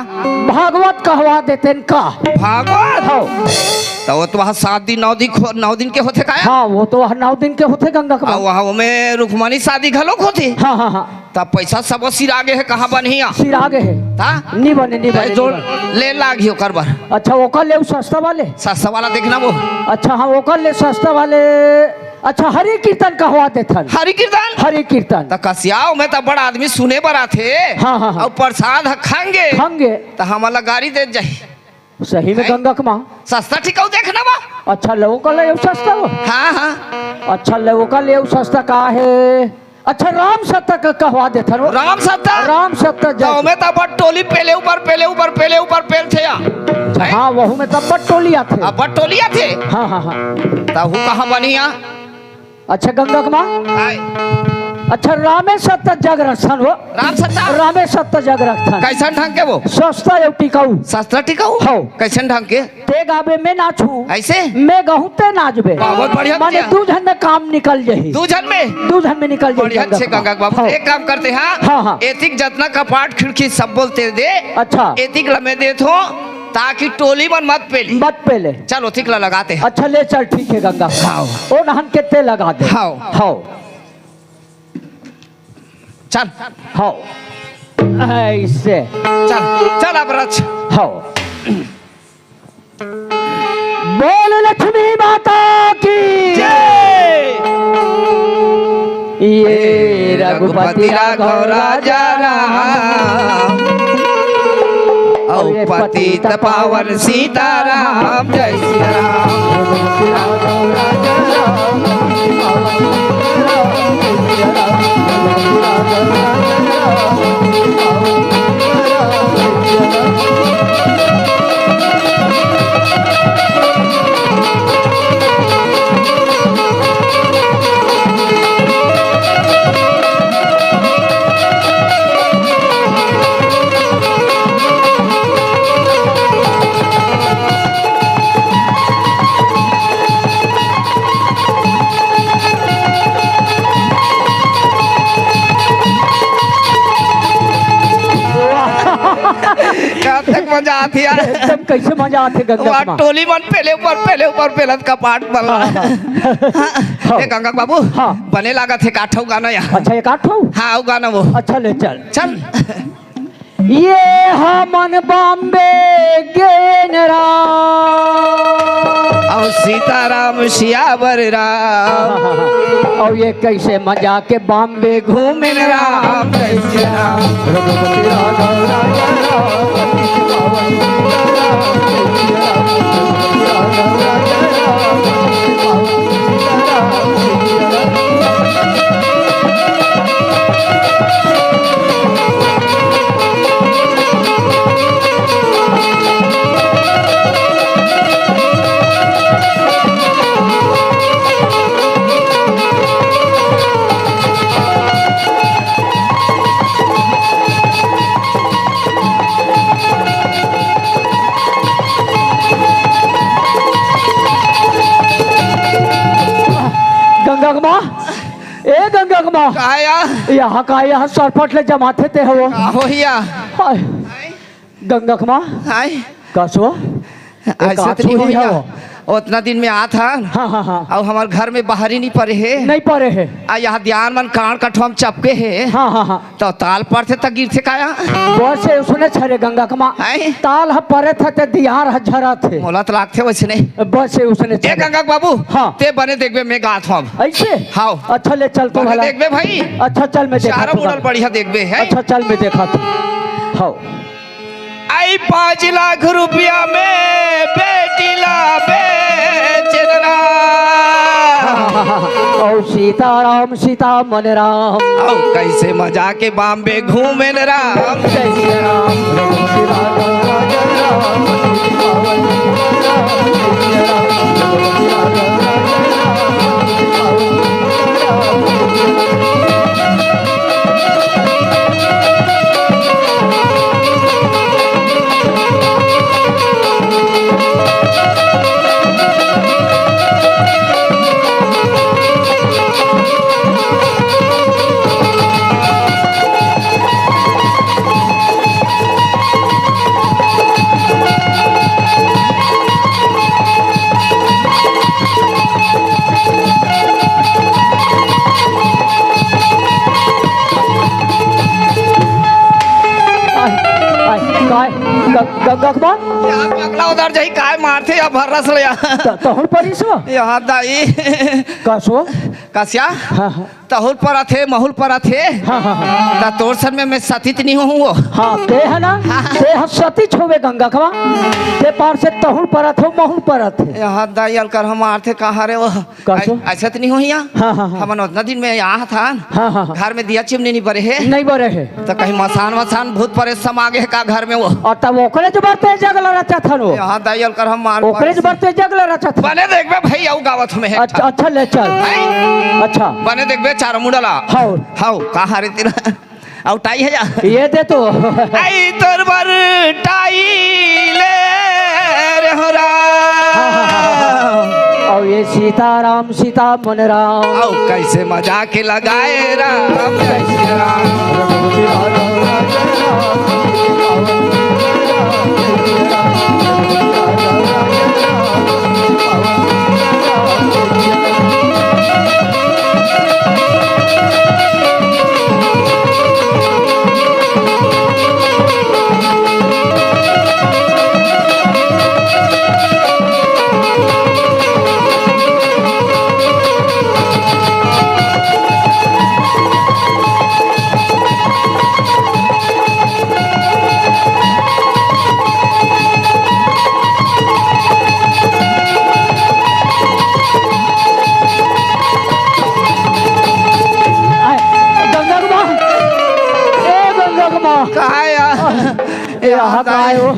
भागवत कहवा देते हैं का? भागवत? हाँ। त वो तो वहाँ सात दिन, नौ दिन खो-, नौ दिन के होथे का? हाँ, वो तो वहाँ नौ दिन के होथे गंगा के आ, बाबू। वहाँ ओमे रुक्मणी शादी घलोक होथे। हाँ, हाँ, हाँ। त पैसा सब सिरा गे हे, कहाँ बनही आ? सिरा गे हे। ता? नी बने, नी बने, जोड़ नी बने। ले लाग ही ओकर बर। अच्छा, ओकर ले उ सस्ता वाले? सस्ता वाला देखना वो। अच्छा, हाँ, ओकर ले सस्ता वाले। अच्छा, हरि कीर्तन कहवा देथन। हरि कीर्तन? हरि कीर्तन। त कसिया, ओमे त बड़ आदमी सुने बर आथे। हाँ, हाँ, हाँ। अउ प्रसाद ह खंगे। खंगे। त हमला गारी दे जाही। सही में हैं? गंगा के माँ। सस्ता टिकाऊ देखना बा। अच्छा, लौका ले अउ सस्ता बा? हाँ, हाँ। अच्छा, लौका ले अउ सस्ता का हे? अच्छा, राम सत्ता का कहवा देथन वो। राम सत्ता? राम सत्ता त जय। ओमे त बड़ टोली पेले ऊपर, पेले ऊपर, पेले ऊपर पेल थे या। हैं? हाँ, वहू में त बड़ टोली आथे। अब बड़ टोली आथे। हाँ, हाँ, हाँ। त हु कहाँ बनिया? अच्छा, गंगा के माँ। हाय। अच्छा, रामे सत्ता जग रखथन वो। राम सत्ता? रामे सत्ता जग रखथन। कैसन ढंग के वो? सस्ता अउ टिकाऊ। सस्ता टिकाऊ? हौ। कैसन ढंग के? ते गाबे मैं नाचहूँ। ऐसे? मैं गाहूँ ते नाचबे। वाह, बहुत बढ़िया माने किया। दू झन में काम निकल जाही। दू झन में? दू झन में निकल जाही बढ़िया गंगा छे के माँ। गंगा के बाबू। हौ। एक काम करते हैं। हाँ, हाँ। एतिक जतना कपाट खिड़की सब बोलते दे। अच्छा। एतिक ल मैं देथों। ताकि टोली मन मत पेले। मत पेले। चल, ओतिक ला लगाते हैं। अच्छा, ले चल, ठीक है, गंगा। हाव। ओ नहन के ते लगा दे। हाव। हाव। चल। हाव। ऐसे। चल, चल अब रच। हाव। बोल लक्ष्मी माता की जय। ये रघुपति राघव राजा राम, और पतित पावन सीताराम, जय सिया राम। कब तक मजा आथे यार। एकदम कैसे मजा आथे गंगा वाह, मा। टोली मन पहले ऊपर, पहले ऊपर, पहले कपाट बन रहा। हाँ, हाँ। हाँ। ए गंगा बाबू, हाँ। बने लागत हे का ठो गाना या। अच्छा, एक आध ठो? हाँ, वो गाना वो। अच्छा, ले चल। चल। ये हमन बॉम्बे गेन राम। और सीताराम सियावर राम। और ये कैसे मजा के बॉम्बे घूमे राम। गंगा के माँ, ए गंगा के माँ। का या? यहाँ का, यहाँ सरपट ले जमाथे ते हो। का हो हिया? हाय। गंगा के माँ। हाय। कसो? ऐसे तो नहीं हो हिया। उतना दिन में आत हन। हाँ, हाँ, हाँ। और हमार घर में बाहरी नहीं परे हे। नहीं परे हे। आ यहाँ दियार मन कान कठवा म चपके हे। हाँ, हाँ, हाँ। तो ताल परथे त गिरथे काया? बस ये उसने छरे गंगा के माँ। हैं? ताल ह परे थे ते दियार ह झरत हे। मोला त लागथे वैसे नहीं। बस ये उसने ए छरे। गंगा के बाबू, हाँ। ते बने देखबे, मैं गात हूँ अब। ऐसे? हाँ। अच्छा, ले चल तो बने भला। देखबे भाई। अच्छा, चल, मैं देखा चारों तो मुड़ल भला। बढ़िया देखबे, हैं? अच्छा, चल, मैं देखा तो। हाँ। आई पाँच लाख रुपया में बेटी ला बेचन राम। और सीताराम सीता मन राम। और कैसे मजा के बॉम्बे घूमेन राम। जय श्री राम। आय, आय, काय? ग-, ग-, गगमा? यार, पगला उधर जाई, काय मारथे या भर्रस ले या। त-, तहुन परिस हो? यहाँ दाई। कसो? कस्या? हाँ, हाँ। तहुन परत हे, महुल परत हे। हाँ, हाँ, हाँ। त तोर सन में मैं सती त नहीं हूँ वो। हाँ, ते है ना? हाँ, हाँ। ते ह सती छोवे गंगा कवा। ते पार से तहुन परत हो, महुल परत हे। यहाँ दाई अलकर हम मारथे कहाँ रे वो? कसो? ऐ-, ऐसे त नहीं हो हिया? हाँ, हाँ, हाँ। हमन उतना दिन में यहाँ था। हाँ, हाँ, हाँ। घर में दिया चिमनी नहीं बरे हे। नहीं बरे हे। त कहीं मसान वसान भूत परेत समा गे हे का घर में वो? और तब ओकरे ज बर ते जगला रचत हन वो। यहाँ दाई अलकर हम मार ओकरे ज बर ते जगला रचत हन। बने देखबे भाई, आऊ गावत हूँ मैं हे अच्छा, ठा। अच्छा, ले चल। भाई। अच्छा। बने देखबे चार मुंडा ला। हाउ। हाउ, कहाँ रे तेरा? अउ टाई हे या? ये दे तो। आई तोर बर टाई ले रे हो राम। हाँ, हाँ, हाँ, हाँ। अउ ये सीताराम, सीता मन राम। अउ कैसे मजा के लगाए राम, जय श्री राम। ए, आहा, का आय वो?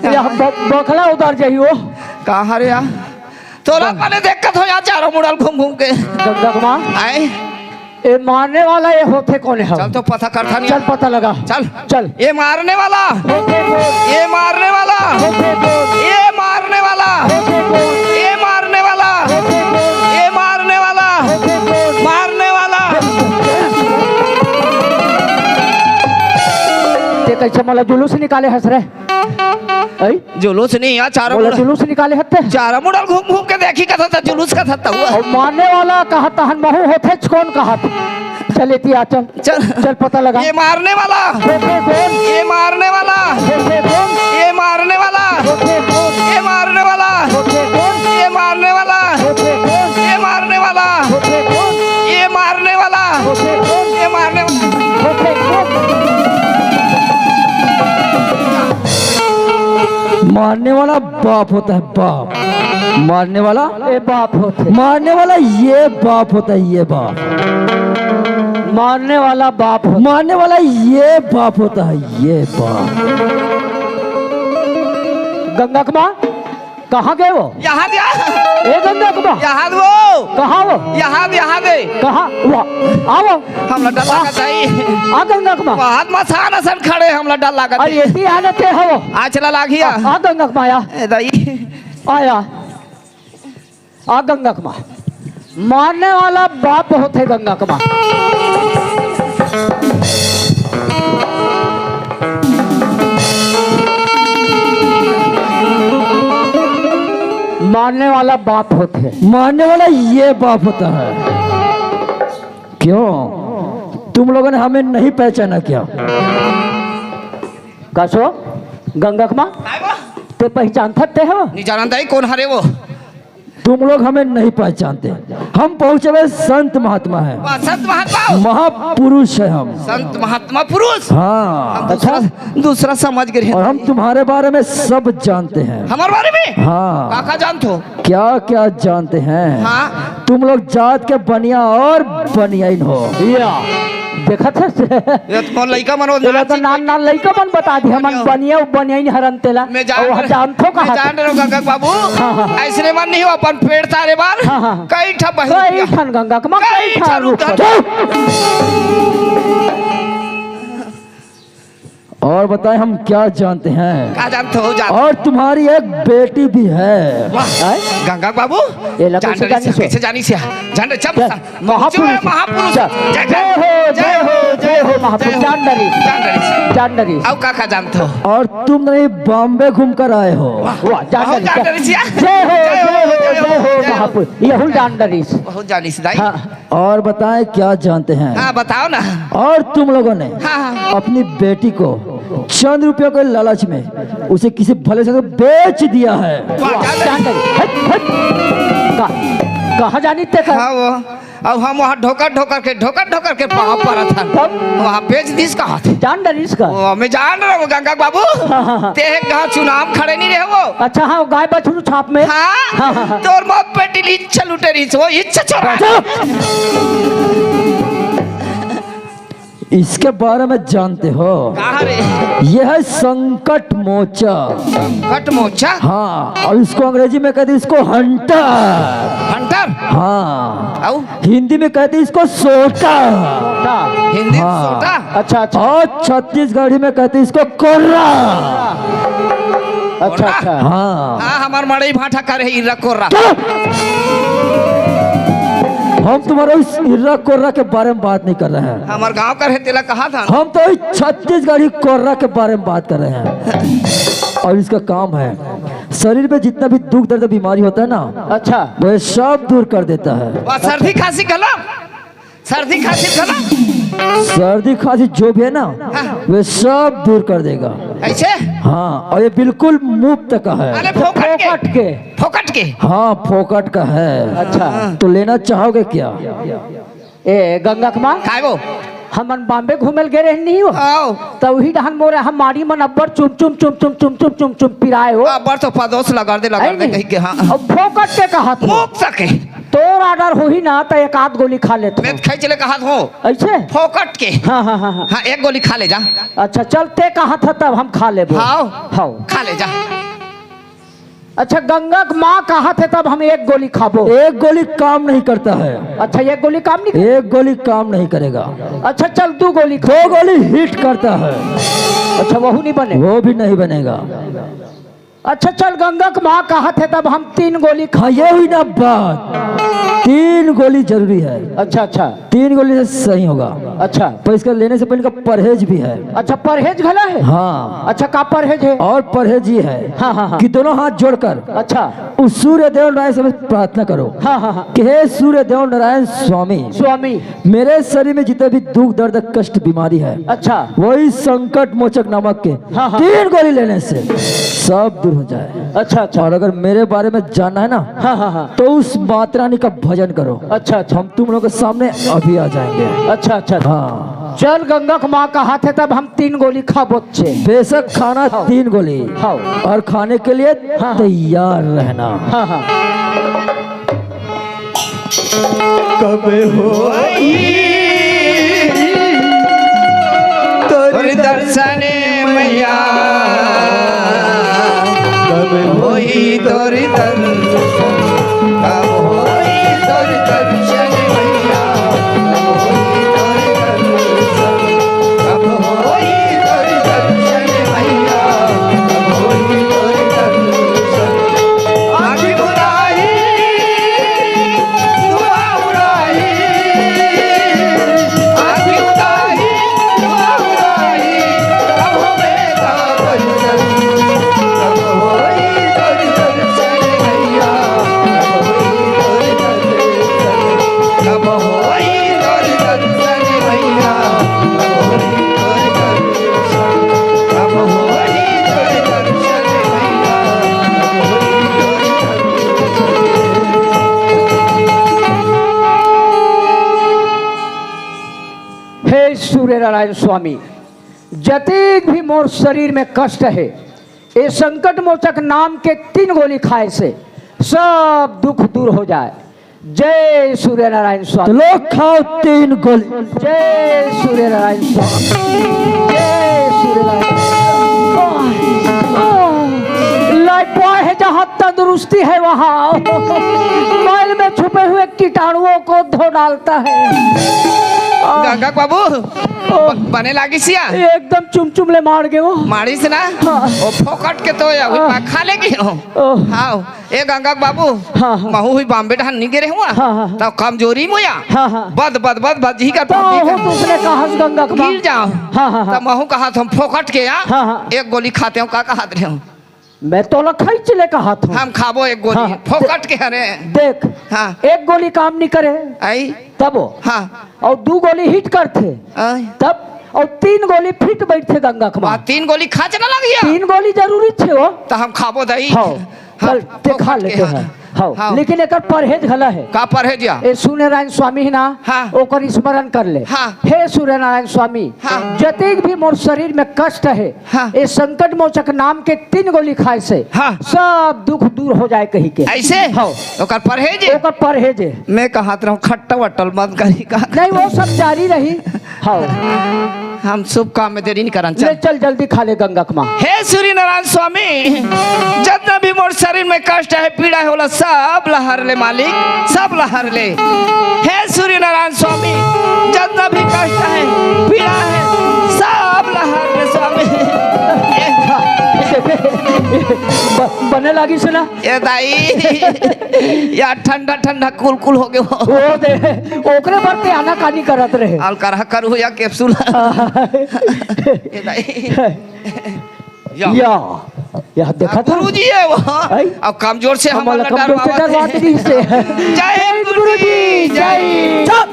ए, आहा, ब-, बखला उतर जाही वो। कहाँ रे या? तोला बने देखत हो या चारों मुड़ल घूम घूम के। गंगा के माँ। आय? ए मारने वाला ये होथे कोन हे? चल तो पता करथन चल या। पता लगा। चल। चल। ये मारने वाला। होथे कोन? ये मारने वाला। होथे कोन? ये मारने वाला। होथे कोन? ये मारने वाला। होथे कोन? ये मारने वाला। होथे कोन? मारने वाला। ते कैसे मोला जुलूस निकाले हस रे? ऐ? जुलूस नहीं या, चारों बोला मुड़-, जुलूस निकाले हत्ते। चारों मुड़ल घूम घूम के देखी कथा था, जुलूस कथा था हुआ। अउ मारने वाला कहा तहन महू होथेच कोन कहत। चल एती आ, चल। चल। चल पता लगा। ये मारने वाला। होथे कोन? ये मारने वाला। होथे कोन? ये मारने वाला। होथे कोन? ये मारने वाला। होथे कोन? ये मारने वाला। होथे कोन? ये मारने वाला। होथे कोन? ये मारने वाला। होथे कोन? ये मारने वाला। होथे कोन? मारने वाला बाप होता है, बाप। मारने वाला ए बाप होथे। मारने वाला ये बाप होता है, ये बाप। मारने वाला बाप होथे। मारने वाला ये बाप होता है, ये बाप। गंगा के माँ, कहाँ गए वो? यहाँ दिया। ए गंगा के माँ। यहाँ वो। कहाँ वो? यहाँ दे, यहाँ दे। कहाँ? वाह, आओ। हमला डर लागत है। आ गंगा के माँ। बहुत मसान असन खड़े, हमला डर लागत अरे है। एती आना ते हवो। आ चला लागिया। आ, आ गंगा के माँ, आ। ए दाई। आया। आ गंगा के माँ। मारने वाला बाप होथे गंगा के माँ। मारने वाला बाप होथे। मारने वाला ये बाप होता है। क्यों? तुम लोगों ने हमें नहीं पहचाना क्या? कसो? गंगा के माँ? काय वो? ते पहचानथस ते हो? नहीं जानत है, कौन हरे वो? तुम लोग हमें नहीं पहचानते। हम पहुंचे हुए संत महात्मा हैं। वाह, संत महात्मा हो? महापुरुष है हम। संत महात्मा पुरुष? हाँ। हम दूसरा, अच्छा। दूसरा समझ गए हैं। और हम तुम्हारे बारे में सब जानते हैं। हमारे बारे में? हाँ। का का जानत हो? क्या क्या जानते हैं? हाँ। तुम लोग जात के बनिया और बनियाइन हो। या, देखत हस? ये तो लइका मन वो तेला तो नान नान लइका मन बता दी, हमन बनिया। बनिया, बनियाइन हरन तेला। मैं जान अउ रहे, जानथो मैं कहाँ? जान रहे हो गंगा बाबू। हाँ, हाँ। ऐसने मन नहीं हो, अपन पेट तारे बार। हाँ, हाँ। कई ठा बहिन कई ठन गंगा के माँ, कई कई ठा ठा रूप रूप कर। कर। और बताएं, हम क्या जानते हैं? का जानत हो, जान। और तुम्हारी एक बेटी भी है। वाह, हैं? गंगा बाबू, ये ला जान कैसे डरिस, जानिस हो? कैसे जानिस या? जान डरिस, चल, चल, महापुरुष। महापुरुष। चल। जय, जय हो, जय हो, जय हो, महापुरुष। जय हो। जान डरिस। जान डरिस। जान डरिस। अउ का का जानत हो? और तुम नहीं बॉम्बे घूम कर आए हो। वाह, वाह, जान बहुत डरिस। जान डरिस या। जय हो, जय हो, जय हो, जय हो, जय हो, जय हो। महापुरुष। ये हुल जान डरिस। बहुत जानिस दाई। हाँ। और बताएं, क्या जानते हैं? हाँ, बताओ ना। और तुम लोगों ने हाँ, हाँ। अपनी बेटी को चंद रुपयों के लालच में उसे किसी भले से बेच दिया है। वाह, जान डरिस। हट, हट। का-, कहाँ जानिस ते का? हाँ, वो। अब हम वहाँ ढोकर ढोकर के, ढोकर ढोकर के पाँव परत हन। तब? वहाँ बेच दिस कहा थे। जान डरिस का? वो, मैं जान रहा हूँ गंगा बाबू। हाँ, हाँ, हाँ। ते एक गाँव चुनाव खड़े नहीं रहे वो। अच्छा, हाँ, वो गाय बछरू छाप में। हाँ, हाँ, हाँ, हाँ। तोर मौत पे टिली इच्छा लुटे रही, वो इच्छा चोरा। चुप। इसके बारे में जानते हो? कहाँ रे? यह है संकट मोचा। संकट मोचा? हाँ, और इसको अंग्रेजी में कहते हैं इसको हंटर। हंटर? हाँ। अउ? हिंदी में कहते हैं इसको सोटा। सोटा। हिंदी में हाँ। सोटा? अच्छा, अच्छा। और छत्तीसगढ़ी में कहते हैं इसको कोर्रा। अच्छा, कोर्रा? अच्छा। हाँ। हाँ, हमार मड़ई भाटा करे इर्रा कोर्रा। चुप! हम तुम्हारे उस इर्रा कोर्रा के बारे में बात नहीं कर रहे हैं। हमार गांव का रहे तेला कहा था। हम तो इस छत्तीसगढ़ी कोर्रा के बारे में बात कर रहे हैं। और इसका काम है, शरीर में जितना भी दुख दर्द बीमारी होता है ना, अच्छा। वो ये सब दूर कर देता है। वाह, सर्दी खांसी गला, सर्दी खांसी गला। सर्दी खांसी जो भी है ना, हाँ। वे सब दूर कर देगा। ऐसे? हाँ, और ये बिल्कुल मुफ्त का है। अरे फोकट के। फोकट के। फोकट के। हाँ, फोकट का है। अच्छा। तो लेना चाहोगे क्या? ए, गंगा के माँ? काय वो? हमन बॉम्बे घूमे ल गे रहन नहीं हो? आओ। त उही डहन मोरे हम माड़ी मन अब्बड़ चुम चुम चुम चुम पिराए हो। अब्बड़ तो पदोस लगा दे, लगा है दे नहीं? कहीं के, हाँ। अब फोकट के कहा थे। मुफ्त के। तोर order होही ना, त एक आध गोली खा लेत मैं हूँ। खैच ले कहत हूँ। ऐसे? फोकट के। हाँ, हाँ, हाँ, हाँ। हाँ, एक गोली खा ले जा। अच्छा, चल, ते कहत ह, तब हम खा लेबो। हाव। हाव। खा ले जा। अच्छा, गंगा के माँ कहत हे, तब हम एक गोली खाबो। एक गोली काम नहीं करता है। अच्छा, एक गोली काम नहीं एक गोली काम नहीं करेगा। अच्छा, चल, दू गोली खा। दो गोली हिट करता है। अच्छा, वहू नहीं बने। वो भी नहीं बनेगा। अच्छा, चल, गंगा के माँ कहत हे, तब हम तीन गोली खा। हाँ, ये हुई ना बात। तीन गोली जरूरी है। अच्छा, अच्छा। तीन गोली से सही होगा। अच्छा। पर इसका लेने से पहले का परहेज भी है। अच्छा, परहेज घला है? हाँ। अच्छा, का परहेज है? और परहेज ये है हाँ, हाँ, हाँ। कि दोनों हाथ जोड़कर अच्छा। उस सूर्य देव नारायण से प्रार्थना करो हाँ, हाँ, हाँ। कि हे सूर्य देव नारायण स्वामी, स्वामी। मेरे शरीर में जितने भी दुख, दर्द, कष्ट, बीमारी है, अच्छा। वही संकट मोचक नामक के हाँ, हाँ। तीन गोली लेने से सब दूर हो जाए। अच्छा, अच्छा। और अगर मेरे बारे में जानना है ना, हाँ, हाँ, हाँ। तो उस माता रानी का भजन करो। अच्छा, अच्छा। हम तुम लोगों के सामने अभी आ जाएंगे। अच्छा, अच्छा। हाँ। चल, गंगा के माँ कहत हे, तब हम तीन गोली खाबो। बेशक खाना हाँ। तीन गोली हाँ। और खाने के लिए हाँ, हाँ। तैयार रहना। हाँ, हाँ। कब होई तोर तोर दर्शन मैया, कब होई तोर दर्शन, कब होई तोर दर्शन मैया, कब होई तोर दर्शन, कब होई तोर दर्शन मैया, कब होई तोर दर्शन। आँखी बुलाई हे सूर्य नारायण स्वामी, जतेक भी मोर शरीर में कष्ट हे, ए संकट मोचक नाम के तीन गोली खाए से सब दुख दूर हो जाए। जय सूर्य नारायण स्वामी। तो लोग खाओ तीन गोली। जय सूर्य नारायण स्वामी। जय सूर्य नारायण। आह, आह, लाइफबॉय है, जहाँ तंदुरुस्ती है वहाँ मैल में छुपे हुए कीटाणुओं को धो डालता है। आह, गंगा बाबू, ओह। ब-, बने लागिस या? एकदम चुमचुम ले मार गे वो। मारिस ना? हाँ। ओ फोकट के तो या, हाँ। खा लेगी हो। ओह। हाँ, ए गंगा के बाबू, हाँ, हाँ। महू हुई बॉम्बे डहन नहीं गिरे हुआ। हाँ, हाँ, हाँ। तब कमजोरी मोया। हाँ, हाँ। बद, बद, बद, बद, जी का तो पत्ती हो का तो उसने कहा गंगा के गिर बाबू। जाओ। हाँ, हाँ, हाँ। तब महू कहा तुम फोकट के या, हाँ, हाँ। एक गोली खाते हो, का कहत रहे हो? मैं तो लखई चिले कहत हूँ। हम खाबो एक गोली, हाँ, फोकट के हरे। देख, हाँ। एक गोली काम नहीं करे। आई? तब वो। हाँ। और दू गोली हिट करथे। आई? तब, और तीन गोली फिट बैठथे गंगा के माँ। आ, तीन गोली खाच ना लगिया? तीन गोली जरूरी छे वो। तो हम खाबो दई। हाँ। हाँ, चल, ते खा फोकट के, लेते हाँ। हैं। हाँ, हाँ। लेकिन एकर परहेज घला है। का परहेज या? ए सूर्यनारायण स्वामी ही ना, हाँ। ओकर स्मरण कर ले। हाँ। हे सूर्यनारायण स्वामी, हाँ। जतेक भी मोर शरीर में कष्ट है, हाँ। ए संकट मोचक नाम के तीन गोली खाए से हाँ। सब दुख दूर हो जाए कही के। ऐसे? हाँ। ओकर परहेज है? ओकर परहेज है। मैं कहत रहूं, खट्टा वट्टल मत करी का। नहीं, वो सब जारी रही। हाँ। हम शुभ काम में देरी नहीं करन, ले चल। चल, जल्दी खा ले गंगा के माँ। हे सूर्य नारायण स्वामी, जितना भी मोर शरीर में कष्ट है, पीड़ा है, होला सब ला हर ले मालिक, सब ला हर ले। हे सूर्य नारायण स्वामी, जितना भी कष्ट है, पीड़ा है, सब ला हर ले स्वामी। ब-, बने लागिस ना? ए दाई, या ठंडा ठंडा कुल कुल हो गयो। ओ दे, ओकरे बर ते आनाकानी करत रहे। अलकरहा करू या कैप्सूल। ए दाई। या। या, या देखा था? गुरुजी है वो। आई? अब कमजोर से हम हमला कमजोर से डरवावत डरवात है। नहीं से। जय हिंद गुरुजी, जय। चुप।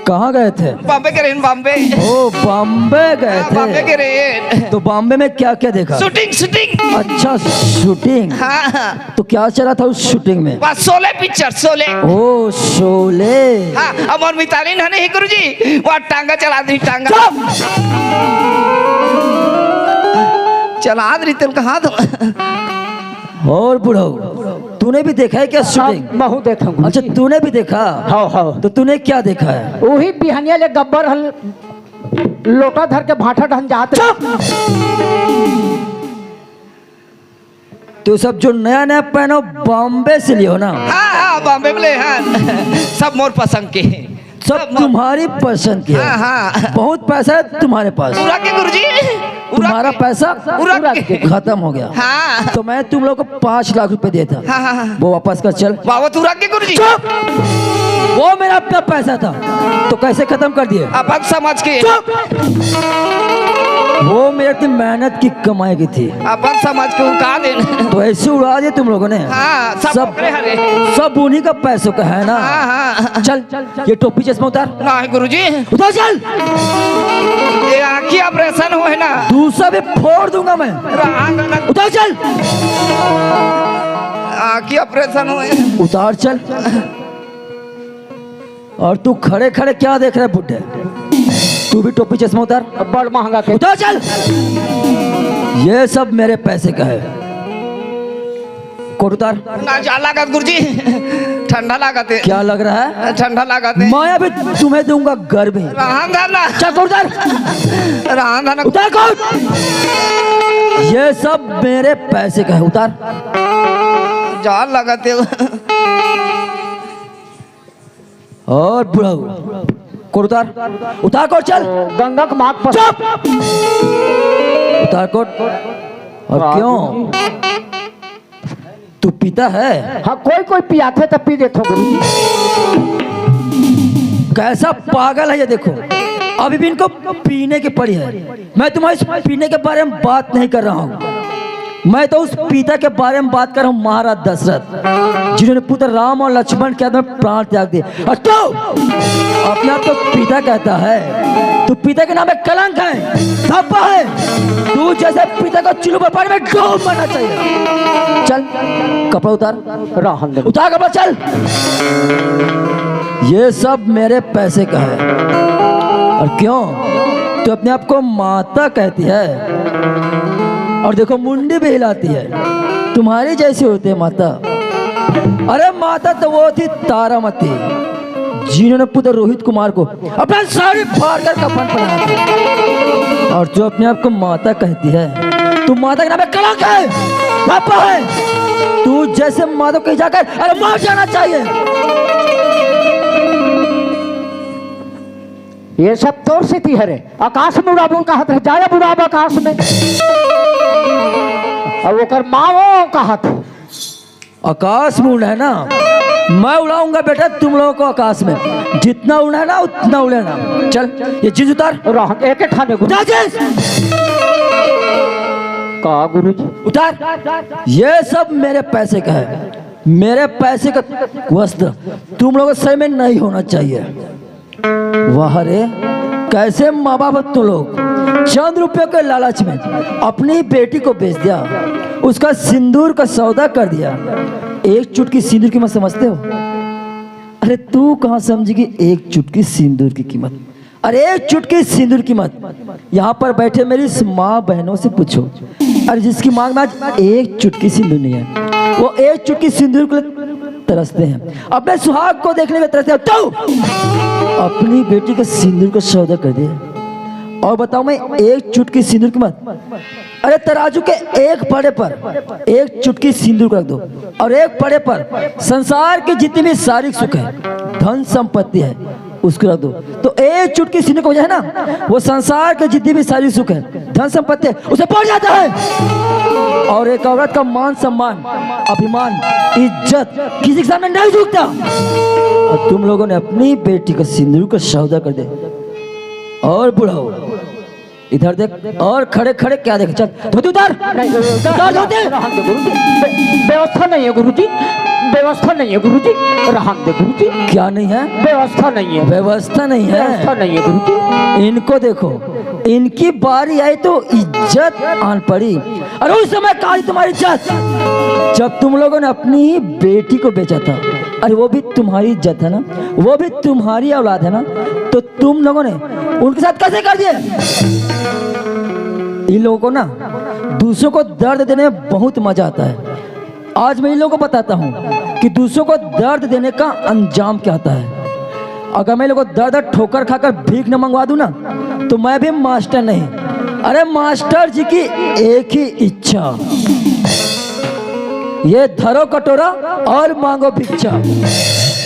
कहाँ गए थे? बॉम्बे के रहे, बॉम्बे। ओ, बॉम्बे गए हाँ, थे। बॉम्बे के रहे। तो बॉम्बे में क्या क्या देखा? Shooting, shooting. अच्छा, शूटिंग। हाँ, हाँ। तो क्या चला था उस शूटिंग में? बस शोले पिक्चर, शोले। ओ, शोले। हाँ, अब और मिताली ना नहीं गुरुजी, वो टांगा चला दी, टांगा। चुप! चला दी तेल कहाँ दो? और बुढ़ऊ, तूने भी देखा है क्या शूटिंग? महू देखे हंव गुरुजी। अच्छा, तूने भी देखा? हव, हव। तो तूने क्या देखा है? वही बिहनिया ले गब्बर हल लोटा धर के भांटा ढन जात रहे। चुप! तो सब जो नया नया पहनो, बॉम्बे से लियो ना? हाँ, हाँ, बॉम्बे में ले, हाँ। सब मोर पसंद के। सब तुम्हारी पसंद के है। हाँ, हाँ। बहुत पैसा है तुम्हारे पास। उड़ा के गुरुजी, उड़ा तुम्हारा के। पैसा उड़ा के। खत्म हो गया। हाँ। तो मैं तुम लोग को पाँच लाख रुपए दिया था। हाँ, हाँ, हाँ। वो वापस कर चल। वाह, वो तू उड़ा के गुरुजी। चुप! वो मेरा अपना पैसा था, तो कैसे खत्म कर दिए? अपन समझ के। चुप! वो मेरी अपनी मेहनत की कमाई की थी। अपन समझ के उड़ा दे। तो ऐसे उड़ा दिए तुम लोगों ने। हाँ, सब सब, ओकरे हरे। सब उन्हीं का पैसों का है ना? हाँ, हाँ। चल, ये टोपी चश्मा उतार। नहीं गुरुजी। उतार चल। ये आँखी ऑपरेशन होय ना। दूसरा भी फोड़ दूंगा मैं। रहा ना। उतार चल। आँखी ऑपरेशन होय। उतार चल। और तू खड़े खड़े क्या देख रहा है बुड्ढे? तू भी टोपी चश्मा उतार। बड़ महंगा के। उतार चल। ये सब मेरे पैसे का है। कोट उतार। ना जा लागत गुरुजी, ठंडा लागत है। क्या लग रहा है? ठंडा लागत है। मैं अभी तुम्हें दूंगा गर्मी। रहन दे ना। चल कोट उतार। रहन दे ना। उतार कोट। ये सब मेरे पैसे का है, उतार। जा लागत है। और बुढ़ऊ, कोट उतार, उतार कोट चल। गंगा के माथ पर। चुप! उतार कोट। और हाँ, क्यों? गुरुजी। तू पीता है? हाँ, कोई कोई पियाथे तो पी देथो गुरुजी। कैसा पागल है ये, देखो, अभी भी इनको पीने की पड़ी है। मैं तुम्हारे इस पीने के बारे में बात नहीं कर रहा हूँ, मैं तो उस पिता के बारे में बात कर रहा हूँ, महाराज दशरथ, जिन्होंने पुत्र राम और लक्ष्मण के हाथ में प्राण त्याग दिए। और तू अपने आप को पिता कहता है, तू पिता के नाम पे कलंक है, धब्बा है। तू जैसे पिता को चूल्हे पर पानी में डूब मरना चाहिए। चल, कपड़ा उतार। रहन दे। उतार कपड़ा, चल। ये सब मेरे पैसे का है। और क्यों? तू अपने आप को माता कहती है, और देखो, मुंडी भी हिलाती है। तुम्हारी जैसी होती है माता। अरे, माता तो वो थी तारामती, जिन्होंने पुत्र रोहित कुमार को अपना साड़ी फाड़ कर कफन पहनाया था। और जो अपने आप को माता कहती है, तू माता के नाम पे कलंक है, पापा है। तू जैसे माता को कहीं जाकर, अरे, मर जाना चाहिए। ये सब तोर सेती हरे। आकाश में उड़ाबो कहत रहे, जाया उड़ाब आकाश में। अब ओकर माँ वो कहत। आकाश में उड़ना है ना, मैं उड़ाऊंगा बेटा तुम लोगों को आकाश में। जितना उड़ना है ना, उतना उड़ना। चल, ये जींस उतार। रह, एक ठाने को। उतार जींस। का गुरुजी? उतार। ये सब मेरे पैसे का है, मेरे पैसे का वस्त्र तुम लोगों के सर में नहीं होना चाहिए। वाह रे, कैसे माँ बाप हो तुम लोग। चंद रुपयों के लालच में अपनी बेटी को बेच दिया, उसका सिंदूर का सौदा कर दिया। एक चुटकी सिंदूर की कीमत समझते हो? अरे, तू कहाँ समझेगी एक चुटकी सिंदूर की कीमत? अरे, एक चुटकी सिंदूर की कीमत। यहाँ पर बैठे मेरी इस माँ बहनों से पूछो, अरे, जिसकी मांग में आज एक चुटकी सिंदूर नहीं है, वो एक चुटकी सिंदूर के लिए तरसते हैं, अपने सुहाग को देखने में तरसते हैं। तो अपनी बेटी के सिंदूर का सौदा कर दे। और बताओ, मैं एक चुटकी सिंदूर की कीमत, अरे, तराजू के एक पड़े पर एक चुटकी सिंदूर को रख दो, और एक पड़े पर संसार की जितनी भी सारी सुख है, धन संपत्ति है, उसको रख दो। तो एक चुटकी सिंदूर की वजह है ना, वो संसार के जितनी भी सारी सुख है, धन संपत्ति है, उसे पड़ जाता है। और एक औरत का मान सम्मान, अभिमान, इज्जत किसी के सामने नहीं झुकता। और तुम लोगों ने अपनी बेटी का सिंदूर का सौदा कर दिया। और बुढ़ाओ, इधर देख, और खड़े खड़े क्या देख? चल, धोती उतार। नहीं, उतार धोती। रहन दे गुरुजी। व्य-, व्यवस्था नहीं है गुरुजी, व्यवस्था नहीं है गुरुजी। रहन दे गुरुजी। क्या नहीं है? व्यवस्था नहीं है। व्यवस्था नहीं है। व्यवस्था नहीं है गुरुजी। इनको देखो, इनकी बारी आई तो इज्जत आन पड़ी। अरे, उस समय कहाँ थी तुम्हारी इज्जत, जब तुम लोगों ने अपनी ही बेटी को बेचा था? अरे, वो भी तुम्हारी इज्जत है ना, वो भी तुम्हारी औलाद है ना, तो तुम लोगों ने उनके साथ कैसे कर दिए? इन लोगों को ना दूसरों को दर्द देने में बहुत मजा आता है। आज मैं इन लोगों को बताता हूँ कि दूसरों को दर्द देने का अंजाम क्या होता है। अगर मैं इन लोगों को दर्द दर्द ठोकर खाकर भीख न मंगवा दूं ना, तो मैं भी मास्टर नहीं। अरे, मास्टर जी की एक ही इच्छा, ये धरो कटोरा और मांगो भिक्षा।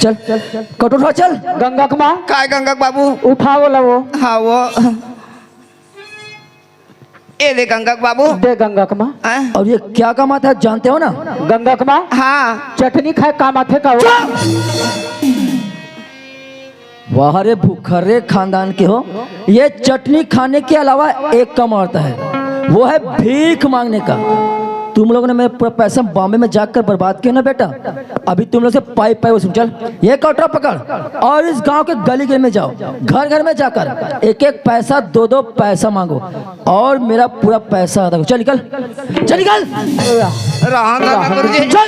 चल, चल, कटोरा चल। गंगा के माँ। काय गंगा के बाबू? उठाओ ला वो। हाँ, वो। ए दे गंगा के बाबू। दे गंगा के माँ। हाँ? और ये क्या कमाता है, जानते हो ना? गंगा के माँ। हाँ। चटनी खाए काम आथे का वो? वाह रे भूखर्रे खानदान के हो, ये चटनी खाने के अलावा एक काम आता है, वो है भीख मांगने का। तुम लोगों ने मेरा पूरा पैसा बॉम्बे में जाकर बर्बाद किया ना बेटा, अभी तुम लोग से पाई पाई वसूल। चल, ये कटोरा पकड़ और इस गांव के गली गली में जाओ, घर घर में जाकर एक एक पैसा, दो दो पैसा मांगो और मेरा पूरा पैसा अदा करो। चल निकल, चल निकल। रहन दे गुरुजी। चल।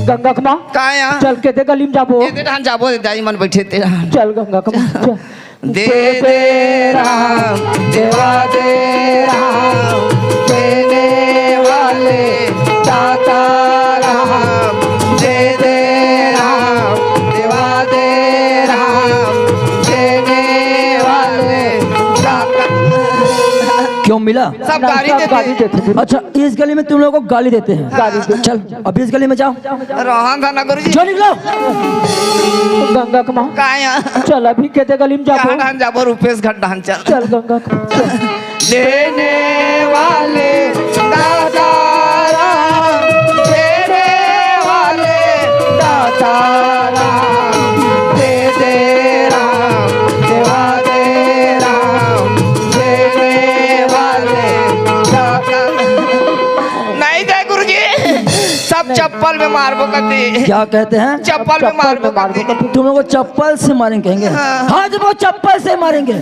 गंगा के माँ। का या? चल के दे गली में जाबो। ए दे रहन जाबो, दाई मन बैठे ते रहन। चल गंगा के माँ, चल। दे दे राम, देवा दे राम, देने वाले दाता राम। दे दे राम, देवा दे राम, देने वाले दाता। क्यों मिला? सब ना, गाली सब देते गाली हैं। देते थे। अच्छा, इस गली में तुम लोगों को गाली देते हैं। गाली देते। चल, अब इस गली में जाओ। रहन दे ना गुरुजी। जो निकलो। गंगा के माँ। का या? चल, अभी के दे गली में जाबो। कहाँ जाबो, रुपेश घट डहन चल। चल गंगा के माँ, चल। देने वाले दाता राम, देने वाले दाता राम, दे दे राम, देवा दे राम, देने वाले दाता। नहीं दे गुरुजी, सब चप्पल में मारबो कती। क्या कहते हैं? चप्पल में मारबो कती। तुम लोगों को चप्पल से मारेंगे कहेंगे? हाँ। हाँ, तुम लोग चप्पल से मारेंगे,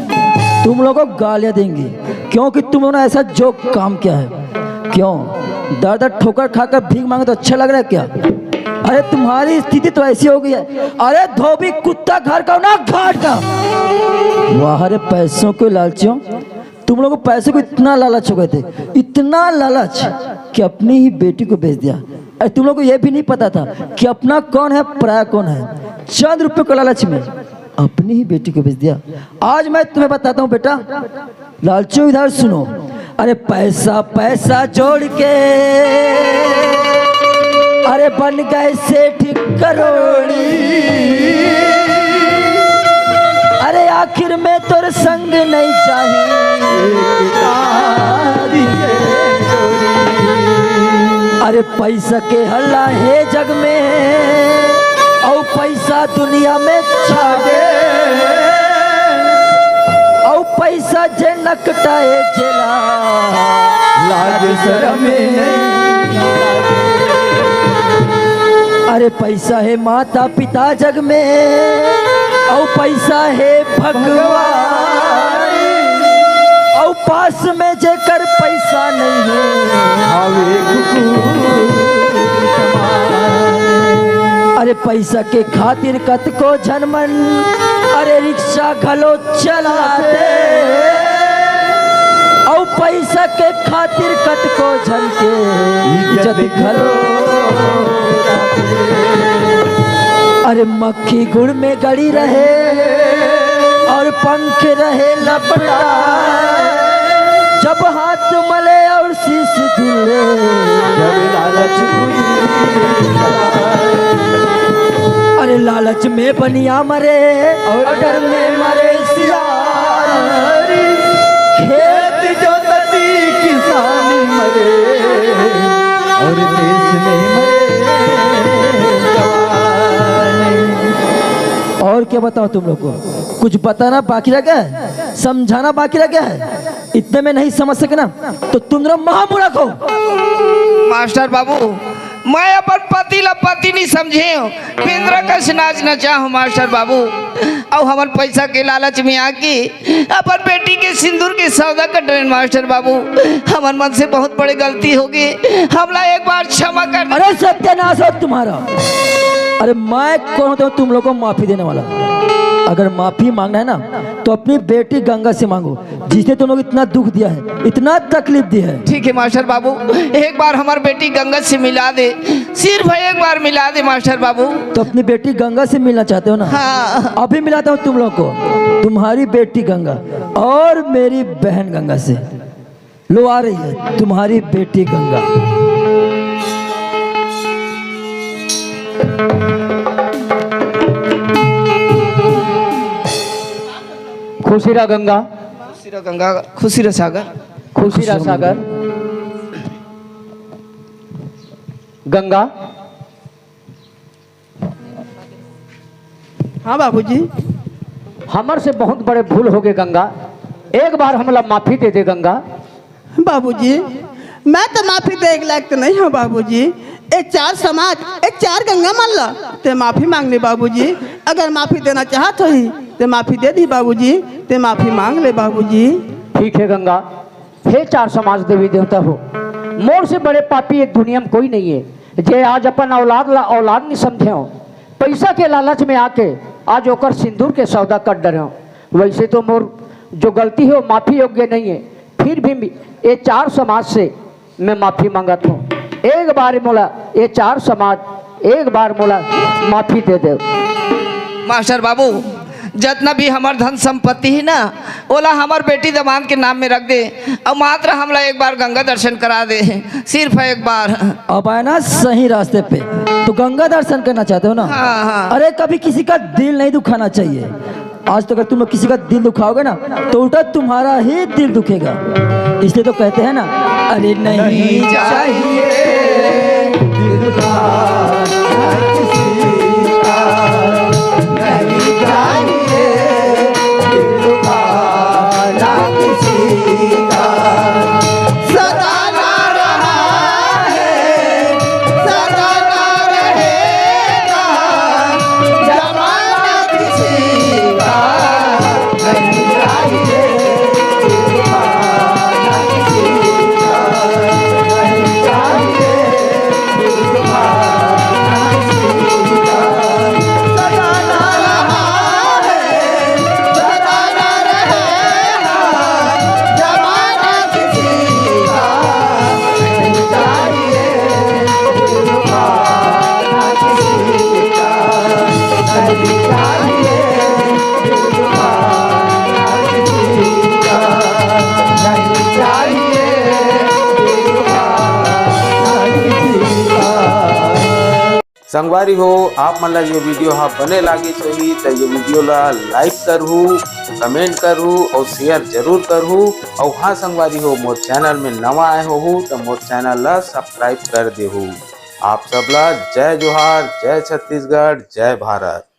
तुम लोगों को गालियां देंगे, क्योंकि तुम लोगों ने ऐसा जो काम किया है। क्यों दर दर ठोकर खाकर भीख मांगे तो अच्छा लग रहा है क्या? अरे, तुम्हारी स्थिति तो ऐसी हो गई है। अरे धोबी कुत्ता घर का ना घाट का। वाह रे पैसों के लालचियों, तुम लोगों को पैसों को इतना लालच हो गए थे, इतना लालच कि अपनी ही बेटी को बेच दिया। अरे, तुम लोगों को यह भी नहीं पता था कि अपना कौन है, पराया कौन है। चंद रुपयों के लालच में अपनी ही बेटी को बेच दिया। आज मैं तुम्हें बताता हूँ बेटा, लालचू इधर सुनो। अरे पैसा पैसा जोड़ के, अरे बन गए सेठ करोड़ी। अरे आखिर में तोर संग नहीं चाहिए। अरे पैसा के हल्ला हे जग में, औ पैसा दुनिया में छावे, औ पैसा जे नकटाए जेला, लाज शरम नहीं। अरे पैसा हे माता पिता जग में, औ पैसा हे भगवान, औ पास में जेकर पैसा नहीं है, आवे कुकुर। अरे पैसा के खातिर कतको झन मन, अरे रिक्शा घलो चलाते, औ पैसा के खातिर कतको झन के इज्जत घलो। अरे मक्खी गुड़ में गड़ी रहे और पंख रहे लपटा, जब हाथ मले और शीश धुले, जब लालच बुझी। अरे लालच में बनिया मरे और डर में मरे सियार। खेत जोतती किसान मरे और देश में मरे जवान। और क्या बताऊं तुम लोग को, कुछ बताना बाकी रह गया है, समझाना बाकी रह गया है। इतने में नहीं समझ सके ना, तो तुम दोनों महामूर्ख हो। मास्टर बाबू, मैं अपन पति ला पति नहीं समझे हूँ, पिंजरा कस नाच नचा हूँ मास्टर बाबू। अउ हमन पैसा के लालच में आके अपन बेटी के सिंदूर के सौदा कर डरेन मास्टर बाबू। हमन मन से बहुत बड़े गलती हो गई, हमला एक बार क्षमा कर। अरे सत्यानाश हो तुम्हारा। अरे मैं कौन होता हूँ तुम लोग को माफी देने वाला? अगर माफी मांगना है ना, तो अपनी बेटी गंगा से मांगो, जिसने तुम लोग इतना दुख दिया है, इतना तकलीफ दी है। ठीक है मास्टर बाबू, एक बार हमार बेटी गंगा से मिला दे, सिर्फ एक बार मिला दे मास्टर बाबू। तो अपनी बेटी गंगा से मिलना चाहते हो ना? हाँ। अभी मिलाता हूँ तुम लोग को, तुम्हारी बेटी गंगा और मेरी बहन गंगा से। लो, आ रही है तुम्हारी बेटी गंगा। खुशी रहा गंगा। खुशी रहा गंगा, खुशी रहा सागर। खुशी रहा सागर। गंगा। हाँ बाबूजी। हमर से बहुत बड़े भूल हो गए गंगा, एक बार हमला माफी दे दे गंगा। बाबूजी, मैं तो माफी दे के लायक तो नहीं हूँ बाबूजी। ए चार समाज, ए चार गंगा मन ला ते माफी मांग ले बाबूजी। अगर माफी देना चाहत होही ते माफी दे दी बाबूजी, ते माफी मांग ले बाबूजी। ठीक है गंगा, हे चार समाज देवी देवता हो, मोर से बड़े पापी एक दुनिया में कोई नहीं है। जे आज अपन औलाद ला औलाद नहीं समझे हो, पैसा के लालच में आके आज ओकर सिंदूर के सौदा कर डरे हो। वैसे तो मोर जो गलती है वो माफी योग्य नहीं है, फिर भी ये चार समाज से मैं माफी मांगत हूँ। एक बार मोला ये चार समाज, एक बार मोला माफी दे दे। मास्टर बाबू, जतना भी हमर धन संपत्ति ही ना, ओला हमर बेटी दमांद के नाम में रख दे, अउ मात्र हमला एक बार गंगा दर्शन करा दे, सिर्फ एक बार। अब आए ना सही रास्ते पे। तो गंगा दर्शन करना चाहते हो ना? हाँ, हाँ। अरे, कभी किसी का दिल नहीं दुखाना चाहिए। आज तो अगर तुम लोग किसी का दिल दुखाओगे ना, तो उल्टा तुम्हारा ही दिल दुखेगा। इसलिए तो कहते हैं ना, अरे नहीं चाहिए दिल दुखाना किसी का, नहीं चाहिए दिल दुखाना किसी का। सताना रहा है, सताना रहेगा, जमाना किसी का नहीं चाहिए, जमाना किसी का नहीं चाहिए। संगवारी हो, आप मन ला ये वीडियो हा बने लागिस होही, त ये वीडियो ला like करहू, comment करहू अउ share जरूर करहू। अउ हाँ संगवारी हो, मोर channel में नवा आए होहू, त मोर channel ला subscribe कर देहू। आप सब ला जय जोहार, जय छत्तीसगढ़, जय भारत।